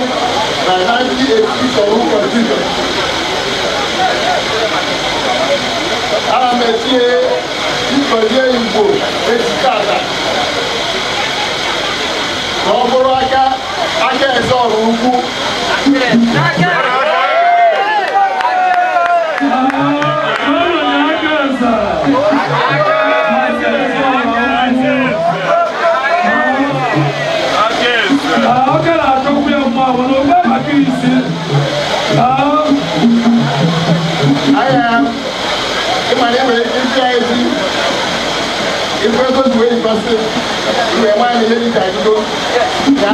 na 1986 Ọrụ Constitution, ana m etinye Gọzie Igbo echi tata. Ka ọ bụrụ aka aka eze ọrụ ukwu. Aka na-achọkwu ya mma mana ogbe maka isi. Anya ịmara enwere isi ya ezi ife ego zuwe ịkọsị iwe nwaanyị ihe dịka ego na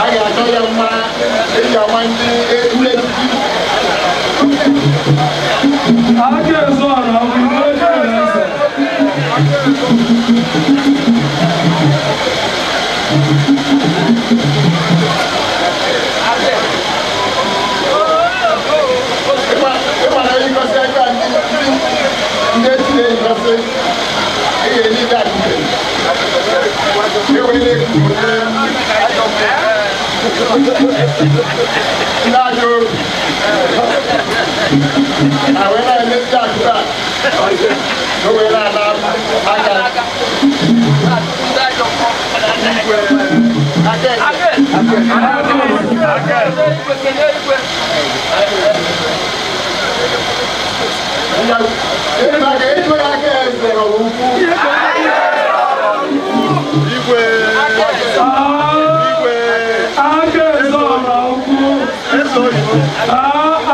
a ga-achọ ya mma eji ama ndị ndị etiti. Aka eze ọra bụ igwe eze. Ịmara ịkọsị aka ndị ndị eti na-eyikọsị ị ga-enye ndị akụkụ ewere na-ekwupụta ndị ajọ obi na wee na-eme ndị akụkụ a ka o wee na-ana aka aka eze ọrụ ukwu. Igwe. Aka eze ọra ukwu.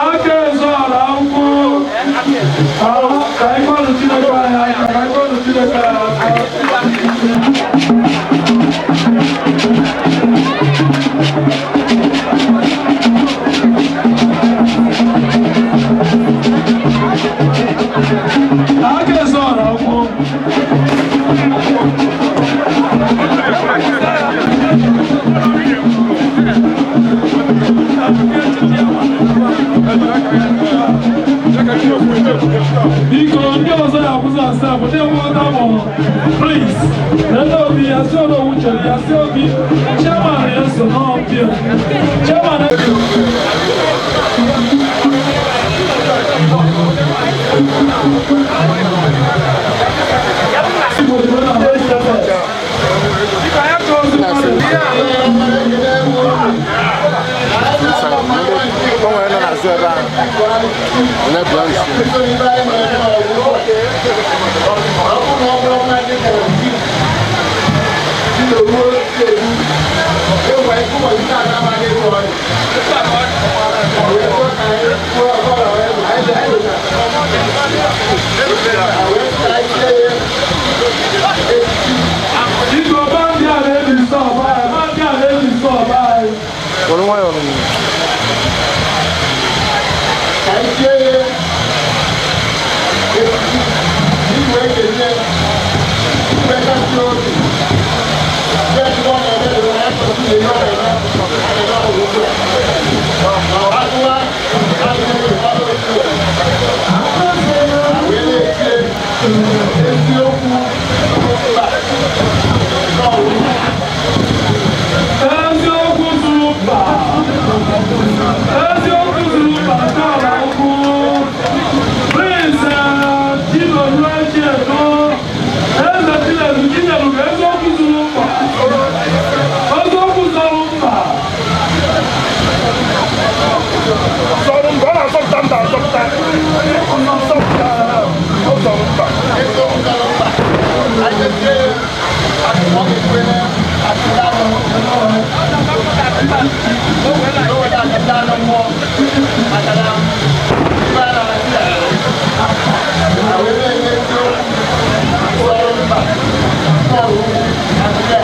Aka eze ọra ukwu. Ka anyị kpọrọ Chineke anyị aka, ka anyị kpọrọ Chineke anyị aka. Aka eze ọra ukwu. Biko ndị ọzọ ya akwụsị asa bụ ndị nweta mụ please. Nene obi ya si ọdọ wuchere ya si obi chairman ya so n'ọbịa chairman. Eziokwu zuru mba. Eziokwu zuru mba nke ọra ukwu. Prince Chinedu Echiedo, Eze Chinedu Chinedu ka eziokwu zuru mba. Eziokwu zuru mba. Zọrọ mba, ọ na-asọpụta mba asọpụta. Ọ na-asọpụta, ọ zọrọ mba. Eziokwu zọrọ mba. Anyị ga-etinye akụkọ ga-ekwere akụkọ anụ. O were akụkọ anụ mmụọ maka na ibe a na-asị ya. Na wee na-enye eziokwu zọrọ mba nke ọrụ ukwu akụkọ ya.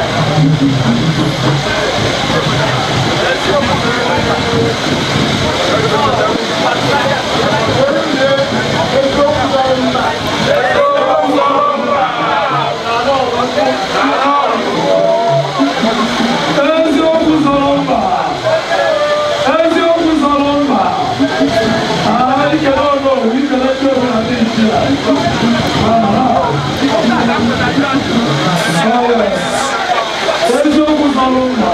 Eziokwu zọrọ mba. Eziokwu zọrọ mba. Anyị kele ọnụ owu, ikele ndị owu na ndị ichie. Eziokwu zọrọ mba.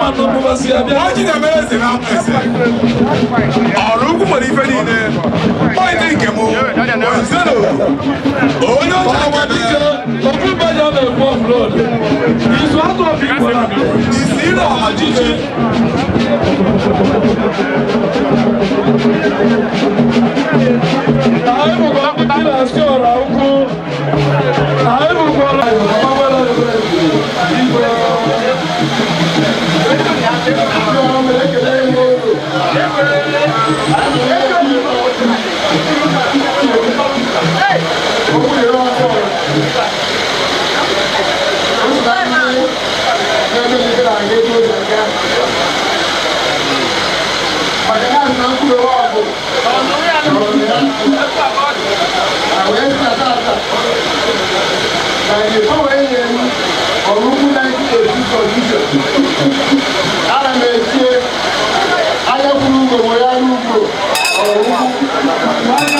Ama na ọmụmasị ya bịa. Ọjị na-emere eze na eze. Ọrụ ukwu nwere ife niile. Pọịntị nke mụ. Zero. Onye ọcha Ọnwa dike, ofu mbanye na-ekwu ọfụlọdụ. Izu atụ obi Igbo na isi ile ọmajiji. Anyị bụkwa ndị na-asị ọra ukwu. Anyị bụkwa ọra Igwe. Ana m etie anya kwuru ugbo nwere anya ugbo ọrụ ukwu.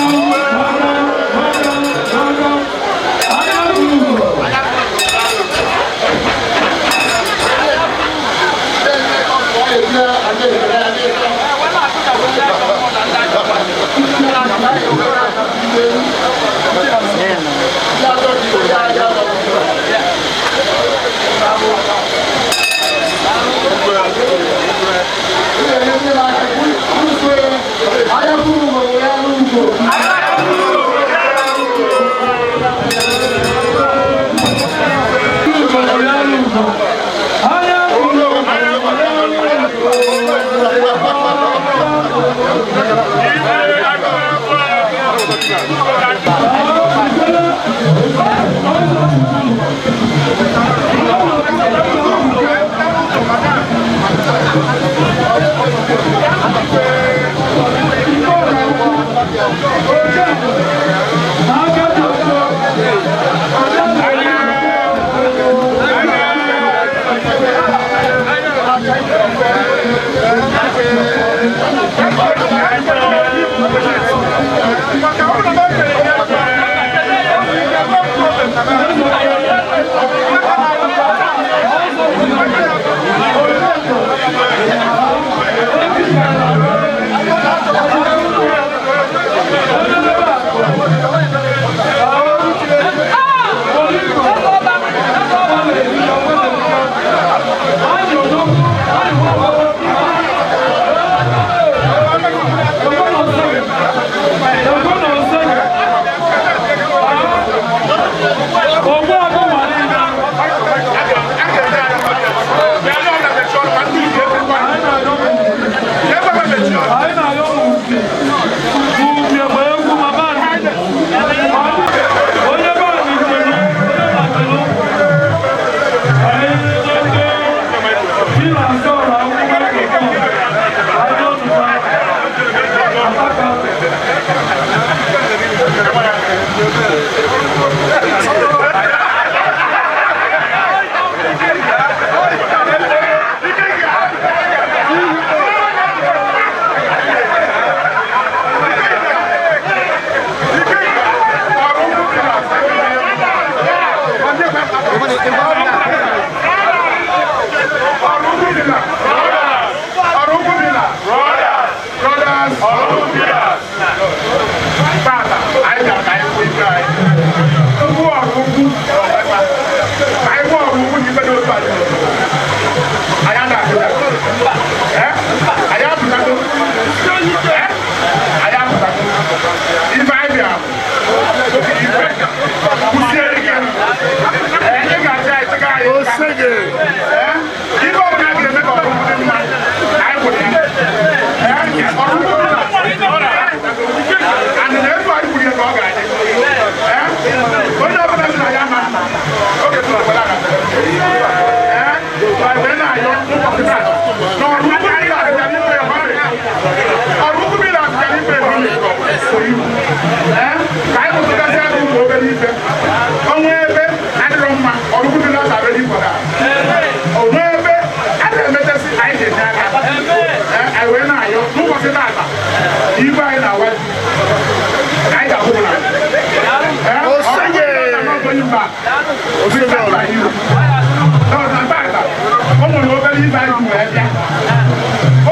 O nwere obere obere ibe anyị ji wee bịa.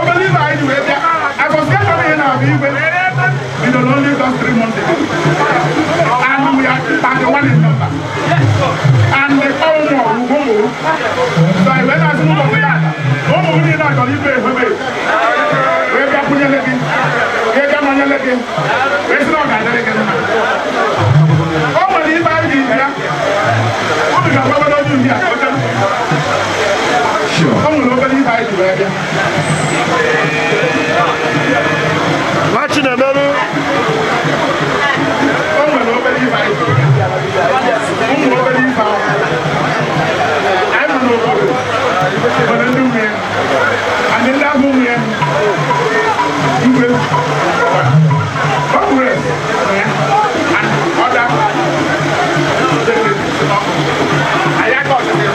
Obere ibe anyị ji wee bịa. Association ihe na-abụ igwe bidoro only just 3 months ago. And we are 31 in number. And the ụmụ ọrụ ụmụ. So anyị wee na-asị n'ụbọchị taata ụmụ niile achọrọ ibe ehwebe wee bịa kwụnyere gị, wee bịa nọnyere gị, wee sị na ọ ga-adịrị gị mma. O nwere ibe anyị ji bịa. Unu ga-agbagodo onye ndị a oche. O nwere obere ibe anyị ji wee bịa. O nwere obere ibe anyị ji wee bịa. Ụmụ obere ibe ahụ. Anyị nọ n'obodo nwere ndị nwunye. Anyị ndị ahụ nwunye igwe Congress and other anyị aka ọchịchị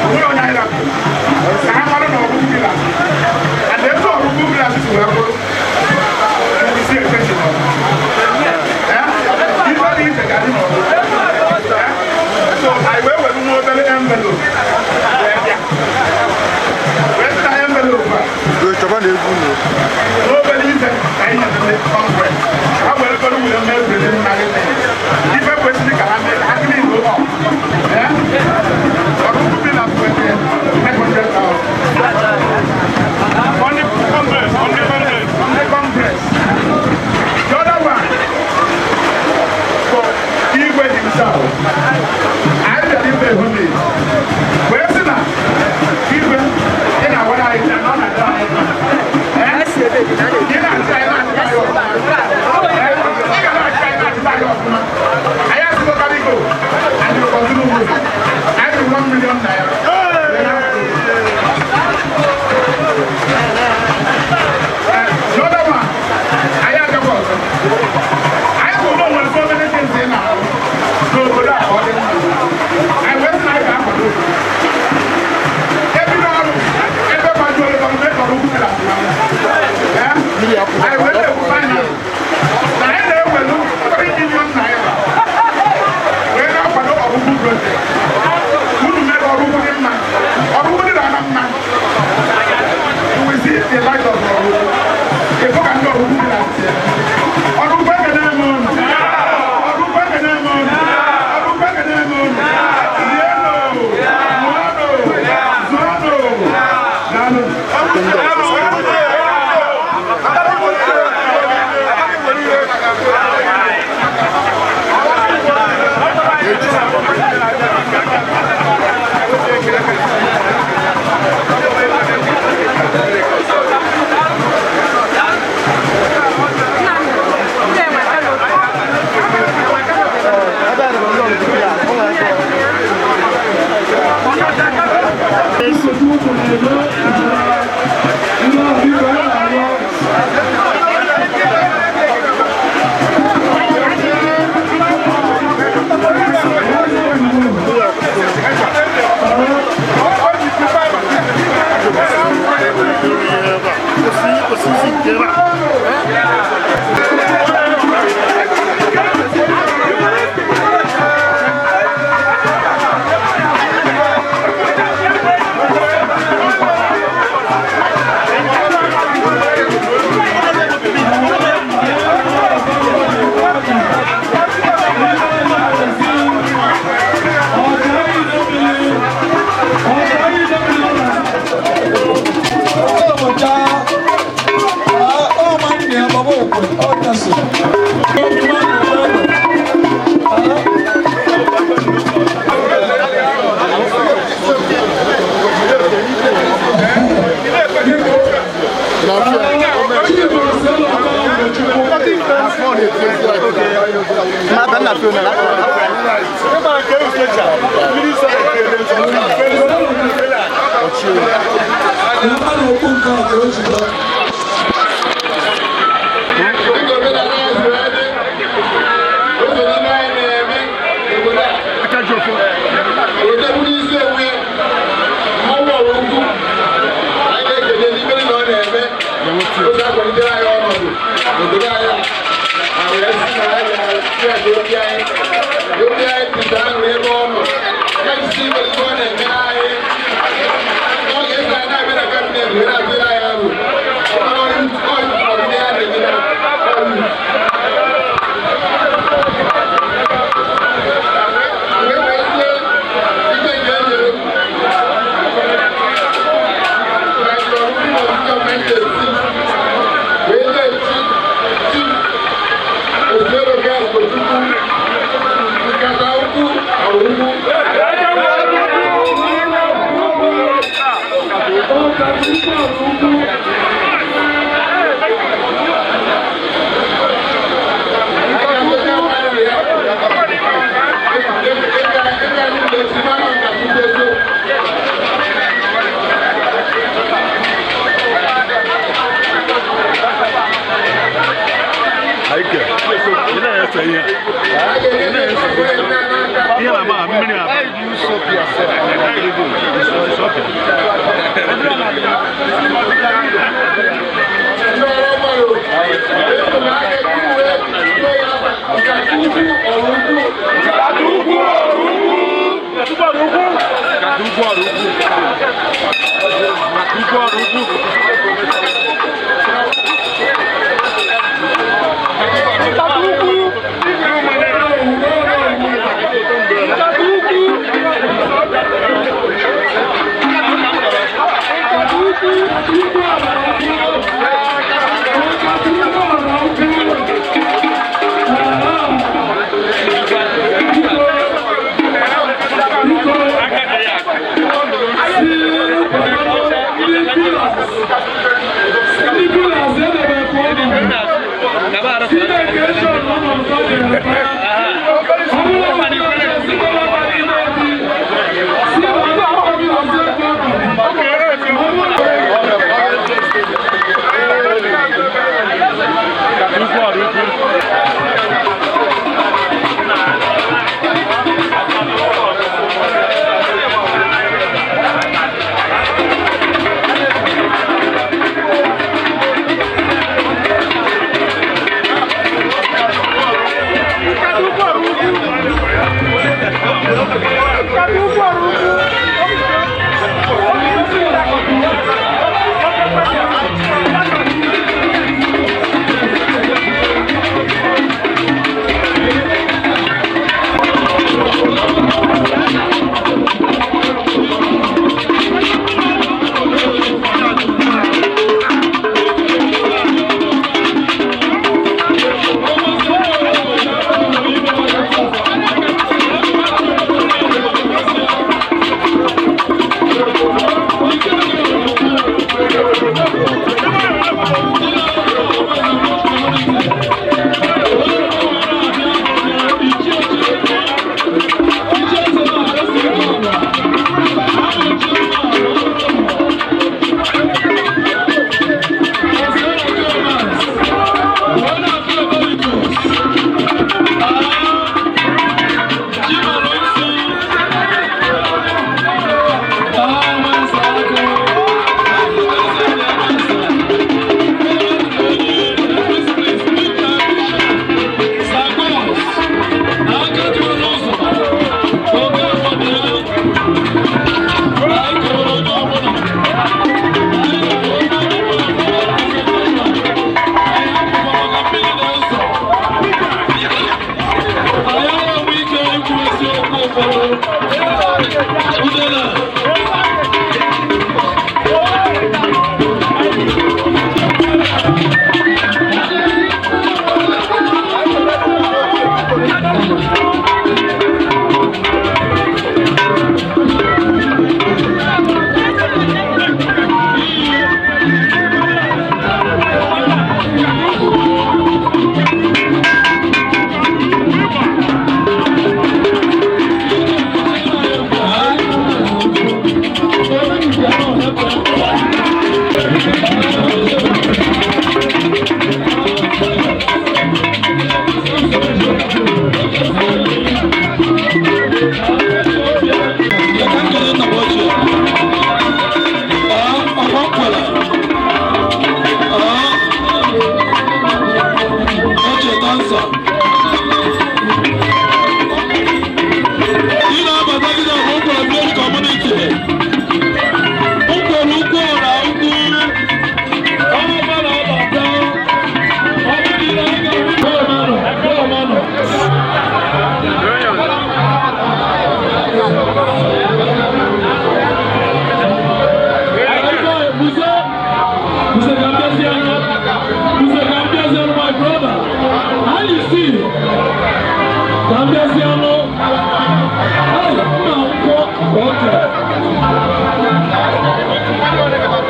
onwe onye anyị rapụ ka ha mara na ọgwụgwụ bila and etu ọgwụgwụ bila si wee bụrụ isi ekechi ife dị iche ga-adị n'ọgwụ. So anyị wee were nwa obere envelope wee bịa wee sị na envelope a n'obere ife ka anyị nyere ndị Congress ha were goro were mee preliminary things ife kwesịrị ka ha mee ka ha clean up. Ọgụgụ bila kwesịrị 500,000 on the Congress, on the Congress, on the Congress. The other one for Igwe himself. I bịara ife homage wee sị na Igwe ị na-agwara anyị na ọ na-adị anyị mma. Ị na-achị anyị na-achị anyị ọfụma. Ị ga na-achị anyị na-achị anyị ọfụma. Anyị asịgo go and you continue moving. I do 1 million naira. The other one, anyị agakwa ọzọ. Anyị kwuru na o nwere so many things ị na-arụ n'obodo a ka ọ dị mma. Anyị wee sị na anyị ga-akwado. Ebido ọrụ ebe gbajuoro ọrụ mee ka ọrụ ugwu gara anyị wee na-ekwu final na anyị na-ewelu 3 million naira wee na-akwado ọrụugwu project. Unu mere ọrụ ugwu dị mma. Ọrụ ugwu dị na mma. You will see the light of ọrụ ugwu. Ịfụ ka ndị ọrụ ugwu dị na ntị. Ọrụ ugwu ekene m unu. Ọrụ ugwu ekene m unu. Ọrụ ugwu ekene m unu. Rienụ, ṅụọnụ, zụọnụ. Daalụ.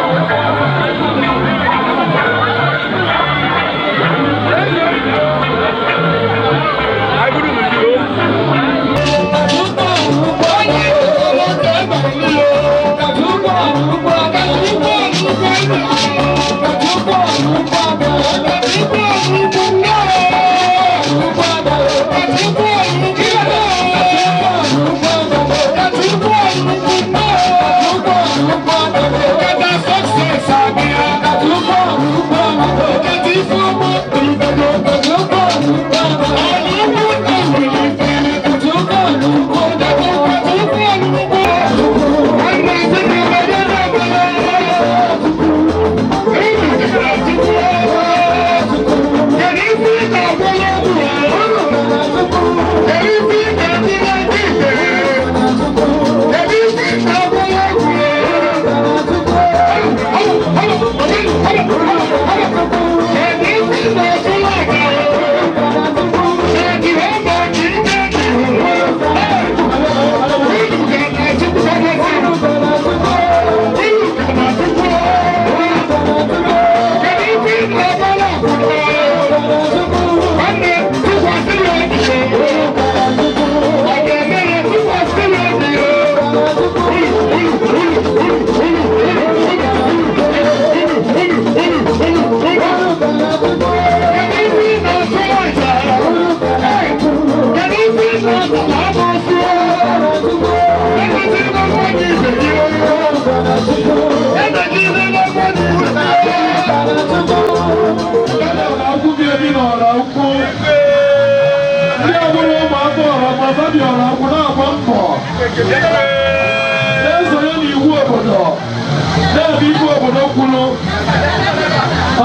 Okay. Na-esonye n'iwu obodo na-ebe ikwu obodo kwuru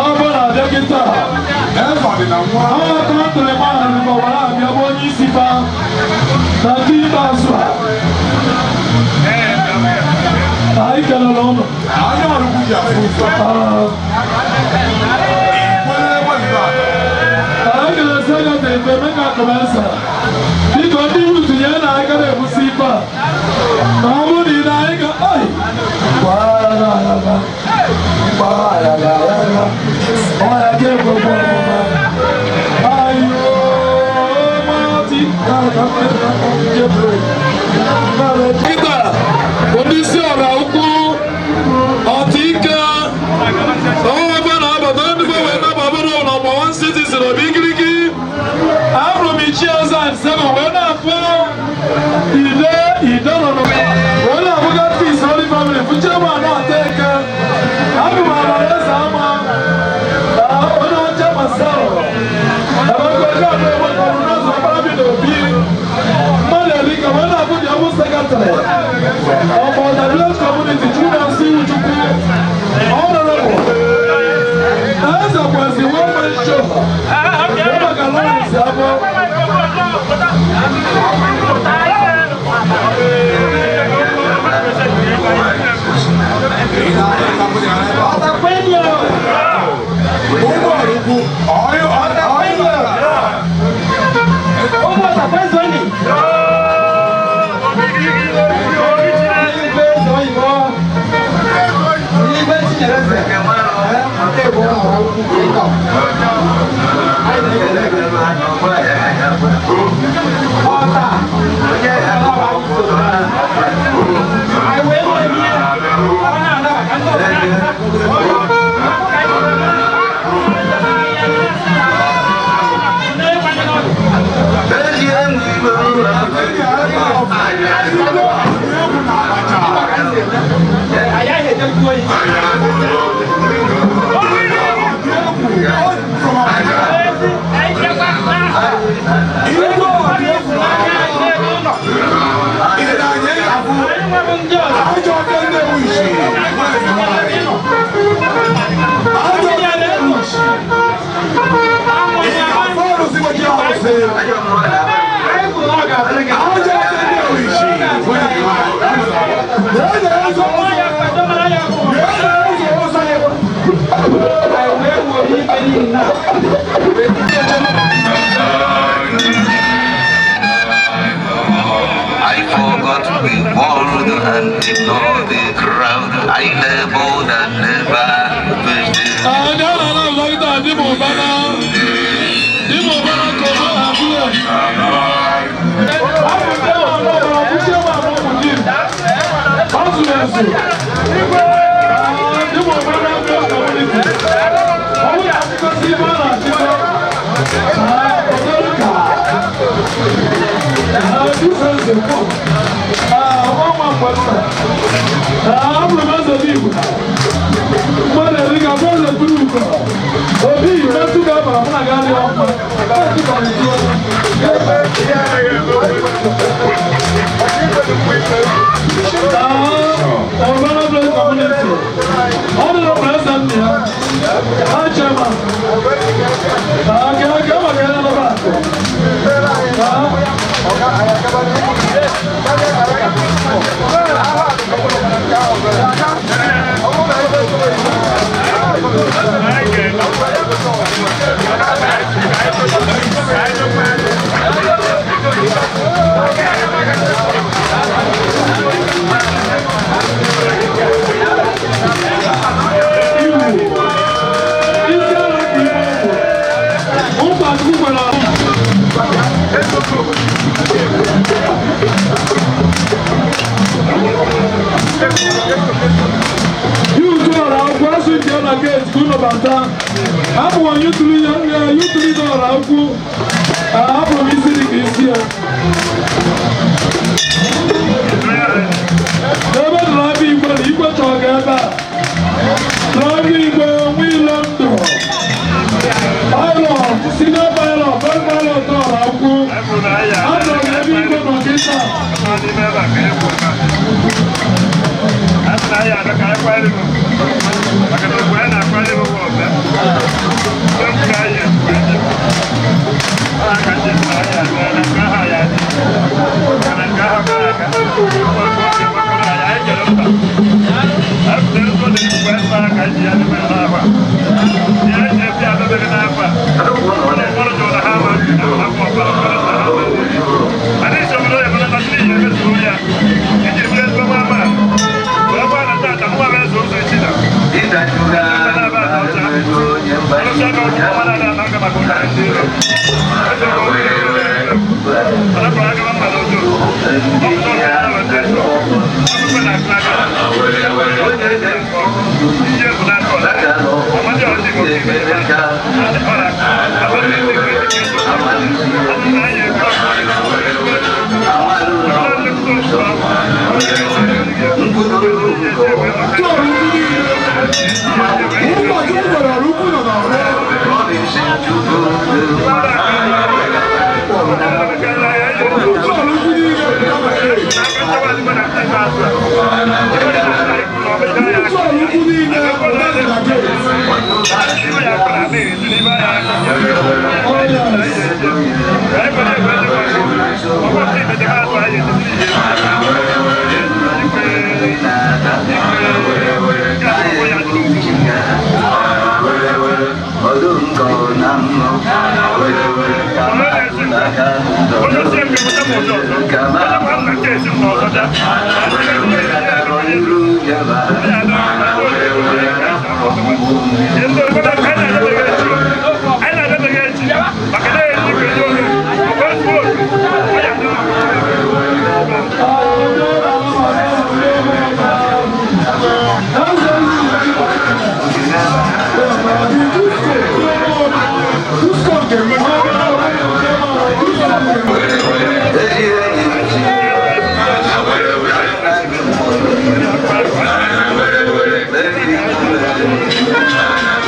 ọ bụrụ na abịa kịta ọ kọntrị mahadum gbawara abịa bụ onye isi fa na nke ikpeazụ a anyị kelere ụnụ. Anyị kelere sekọndịrị Emeka Akụmensa. Biko ndị yutu nye na aka na-ebusi ife a ma ọ bụrụ na ị na-anyị ga ai ọya ka ekwekwe ọmụma kịta ndị isi ọra ukwu ọtị ike ọnwa ebe na-abata ndị wee nababara ụlọ ọgbawa citizen obi ikiriki ahụrụ m ichie ọzọ seven wee na-afụ ide ide nọ wee na-abụga peace holy family fụchie m na-ata eke abụ m amara eze ama na onye ọcha masel ebe abụ enwe ọrụ n'ụzọ ọkpara bi n'obi mmadụ erika wee na-abụ dị ọbụ sekretarị ọmọ the village community chukwu Iwuchukwu honorable eze kwesị one man show maka Lawrence abụ. I forgot the world and ignore the crowd. I never and never Thank you. Hi, Chairman. Okay, come on, get on the back. Thank you.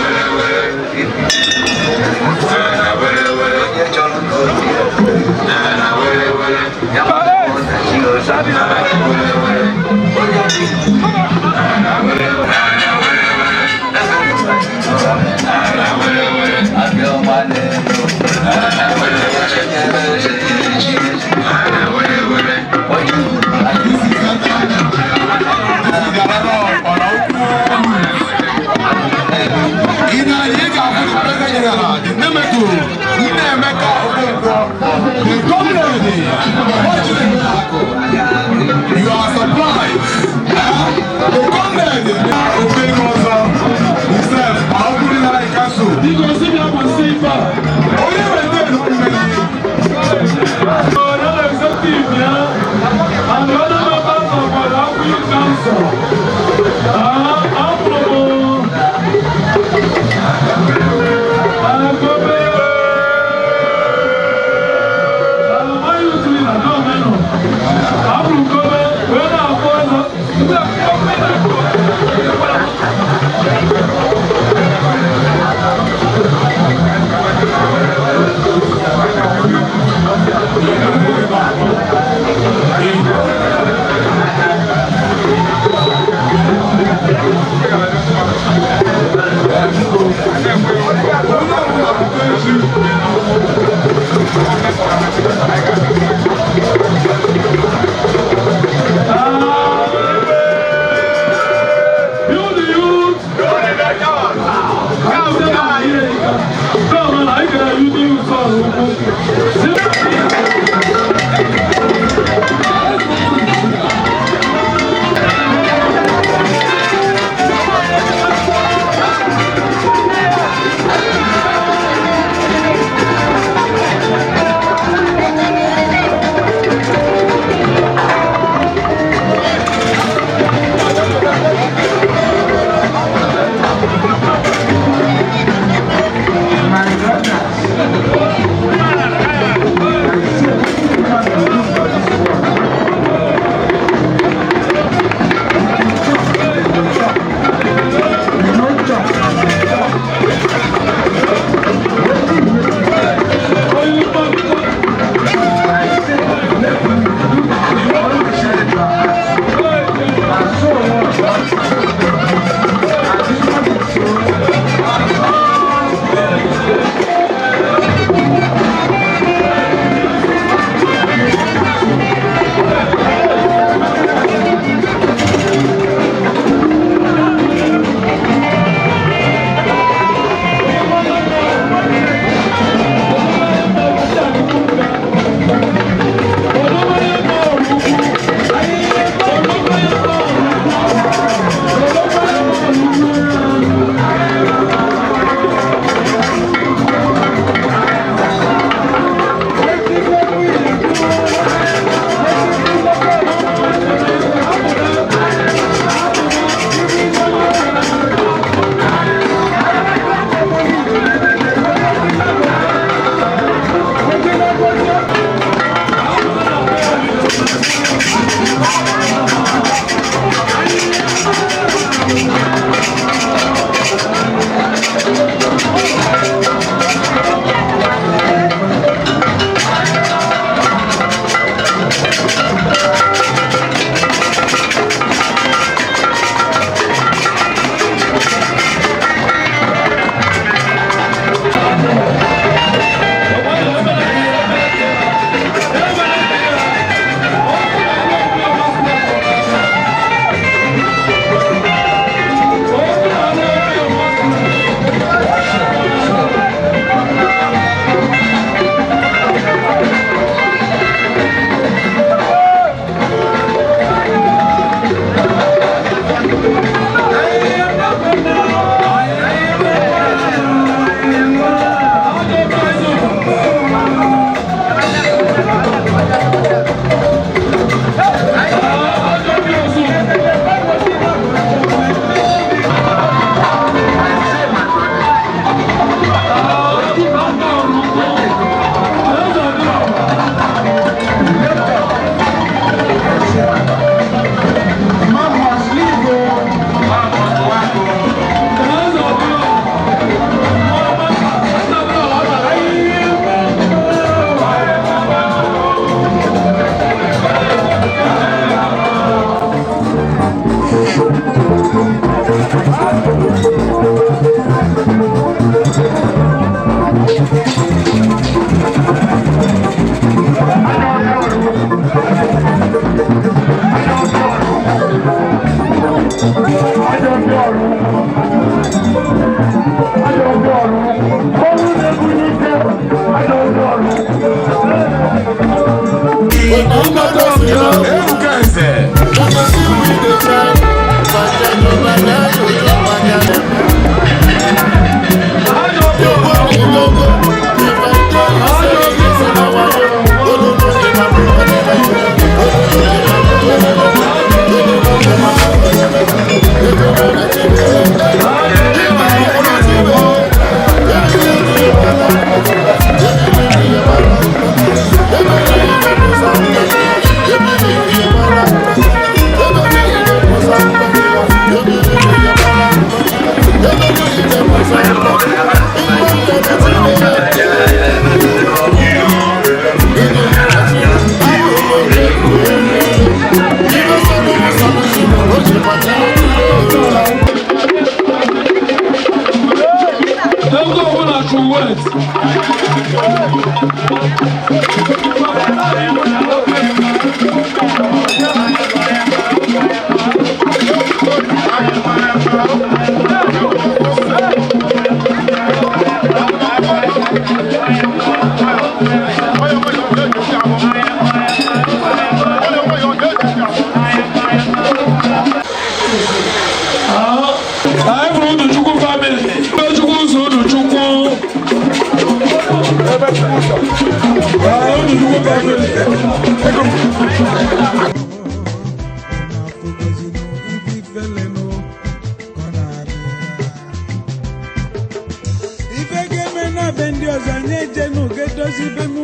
Ife ga-eme na be ndị ọzọ anyị ejenu ga-edozi be m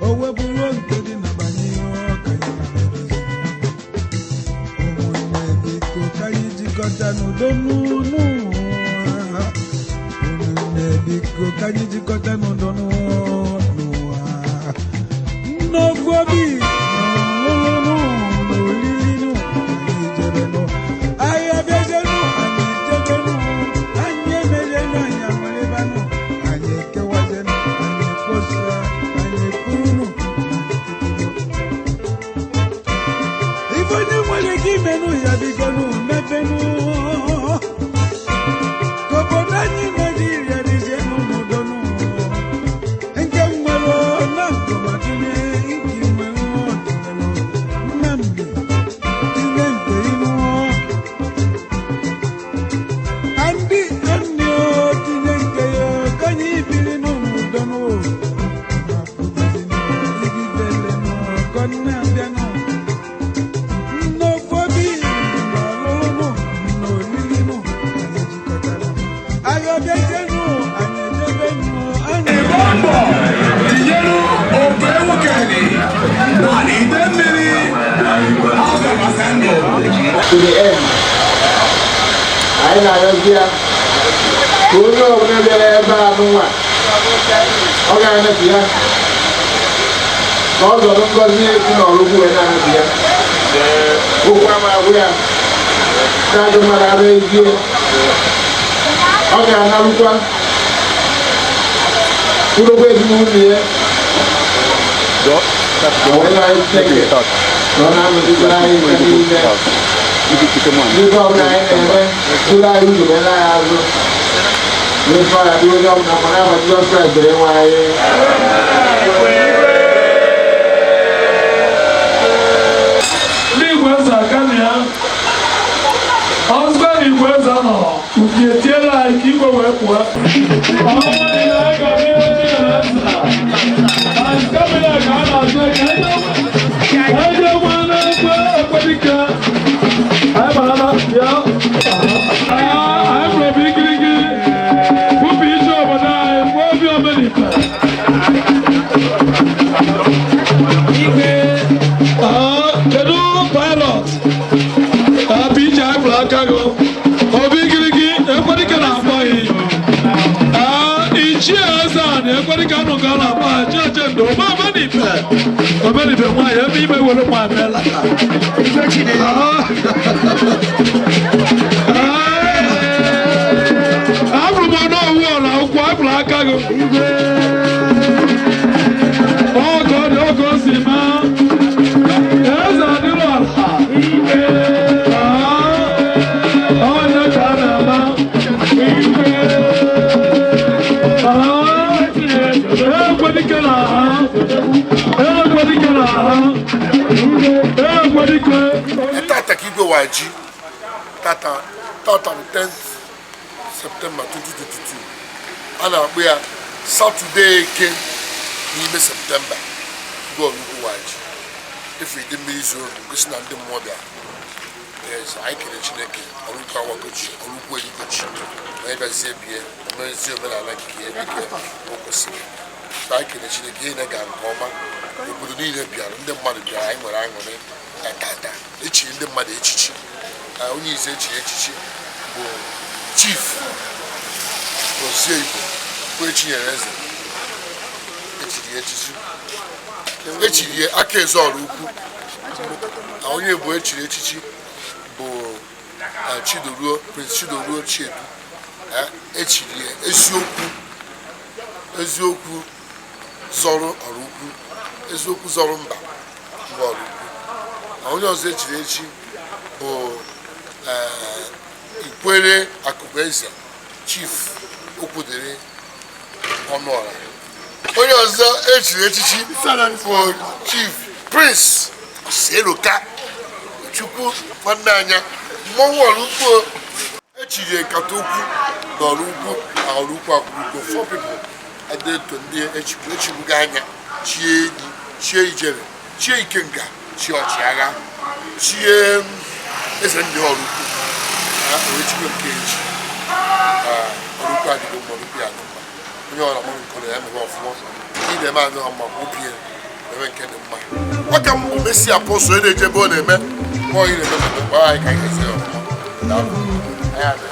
o webụrụ nke dị na banye ọka ya na-edozi. Ụmụnne, biko ka anyị jikọta n'udo n'ụwa. Ụmụnne, biko ka anyị jikọta n'udo n'ụwa, n'ofu obi, n'ọlụlụ, n'olili, anyị jebenụ ahịa, bịajenụ, anyị jebenụ, anyị emejenụ, anyị amalịbanụ, anyị ekewajenụ, anyị ekposa, anyị ekwurunụ. Ife onye nwere ike imenụ ya, bikonu mebenụ ka obodo anyị Naijiria dịzienụ n'udo. Nke nwere na nkomatinye, nke nwere ọdịnala Nnamdi tinye nke ilu, Andị Anị tinye nke ya, ka anyị biri n'udo. Igibele n'ofobi n'ọlụlụ n'olilinu, anyị jikọtara ayọbịajenụ, anyị ejebenu, anyị mbọ tinyelu ofe ewukeli na ide mmiri To the end. Anyị na-arịọzi ya ka onye ọbụla bịara ebe a n'ụwa, ọ ga-anapụ ya ka ọ zọrọ ngọzi si n'Ọraukwu wee na-anapụ ya. Okwu ama agwụ ya na-ajụ mmadụ arụ ezie, ọ ga-analụkwa kwurokwa ezinụlọ ya ma wee na-ayọ Chineke na ọ na-anọchitere anyị nke niile n'ife ọbụla anyị na-eme, tụrụ anyị ụzọ, wee anyị azụ n'ife ọ ya dị onye ọbụla ma n'afa Jizọs Kraịst dịrị nwe anyị. Ndị Igwe eze aka na ya ọzụkwa na Igwe eze nọ ufi etiela anyị ka igwe wee pụọ. Ọnwa niile anyị ga n'ihu Chinyere eze anyị cabinet ka a na-azụ eke anyị nwe na-ekwe ekwedike anyị bara ya anyị fụrụ obi ikirikiri kwupụ ije obodo anyị kwuo obi omenife igwe. Kedu pilot bụ ije anyị fụrụ aka gị obi ikiriki ekwedike na-akpọ gị ichie eze a na ekwedike anụ ka a na-akpọ ha chiache ndo ome omenife omenife nwaanyị ebe ime were nwaanyị meela ka afụrụ m ọnụ ọwụ ọla ụkwụ afụrụ aka gị ọgọ dị ọgọ o si maa eze adịrọ ọla onye ka a na-ama ekwedike na ha ekwedike na ha ekwedike. Tata ka igwe wa ji tata, tata bụ 10th September 2022. A na-akpọ ya Saturday Eke n'ime September. Igwe Oraukwu wa ji efu ide mmiri zoro gosi na ndị mmụọ bịara. Yes, anyị kere Chineke. Oraukwu awagoji, Oraukwu erigoji, onye bịazie bie omezie omenala nke ya dịka o kwesịrị. So anyị kere Chineke, ihe na-aga nke ọma. Obodo niile bịara, ndị mmadụ bịara, anyị nwere aṅụrị na tata echiri ndị mmadụ echichi. Na onye ize echiri echichi bụ Chief Gozie Igbo bụ Echinyere Eze. Echiri ya echichi, echiri ya aka eze Oraukwu. Na onye bụ echiri echichi bụ Chidoruo, Prince Chidoruo Chiedu. Echiri ya eziokwu, eziokwu zọrọ Oraukwu, eziokwu zọrọ mba mgbe Oraukwu. Na onye ọzọ echiri echi bụ Ikwere Akụbeze, Chief Okwudiri Ọnụọra. Onye ọzọ echiri echichi bụ Chief Prince Seloka Chukwu nwanne anya mmọnwụ Oraukwu. Echiri nkata ukwu na Oraukwu na Oraukwu akwụkwọ four people adeto ndị echigbugo anya. Chie enyi, chie ijere, chie ikenga, chie ọchịagha, chie eze ndị ọrụ ukwu, wee chikwe nke echi. Ọrụ ukwu adịgo mma, ọrụ ukwu ya adị mma. Onye ọra mụrụ nke ụlọ ya mebe ọfụma. Ị na-eme adịghị mma, kwupie eme nke dị mma. Ọ ka m bụ Messi Apọstụl onye na-eje ebe ọ na-eme, ma ọ na-eme mgbe anyị ka anyị ga-esi ya ọfụma. Daalụ. Anyị abịa.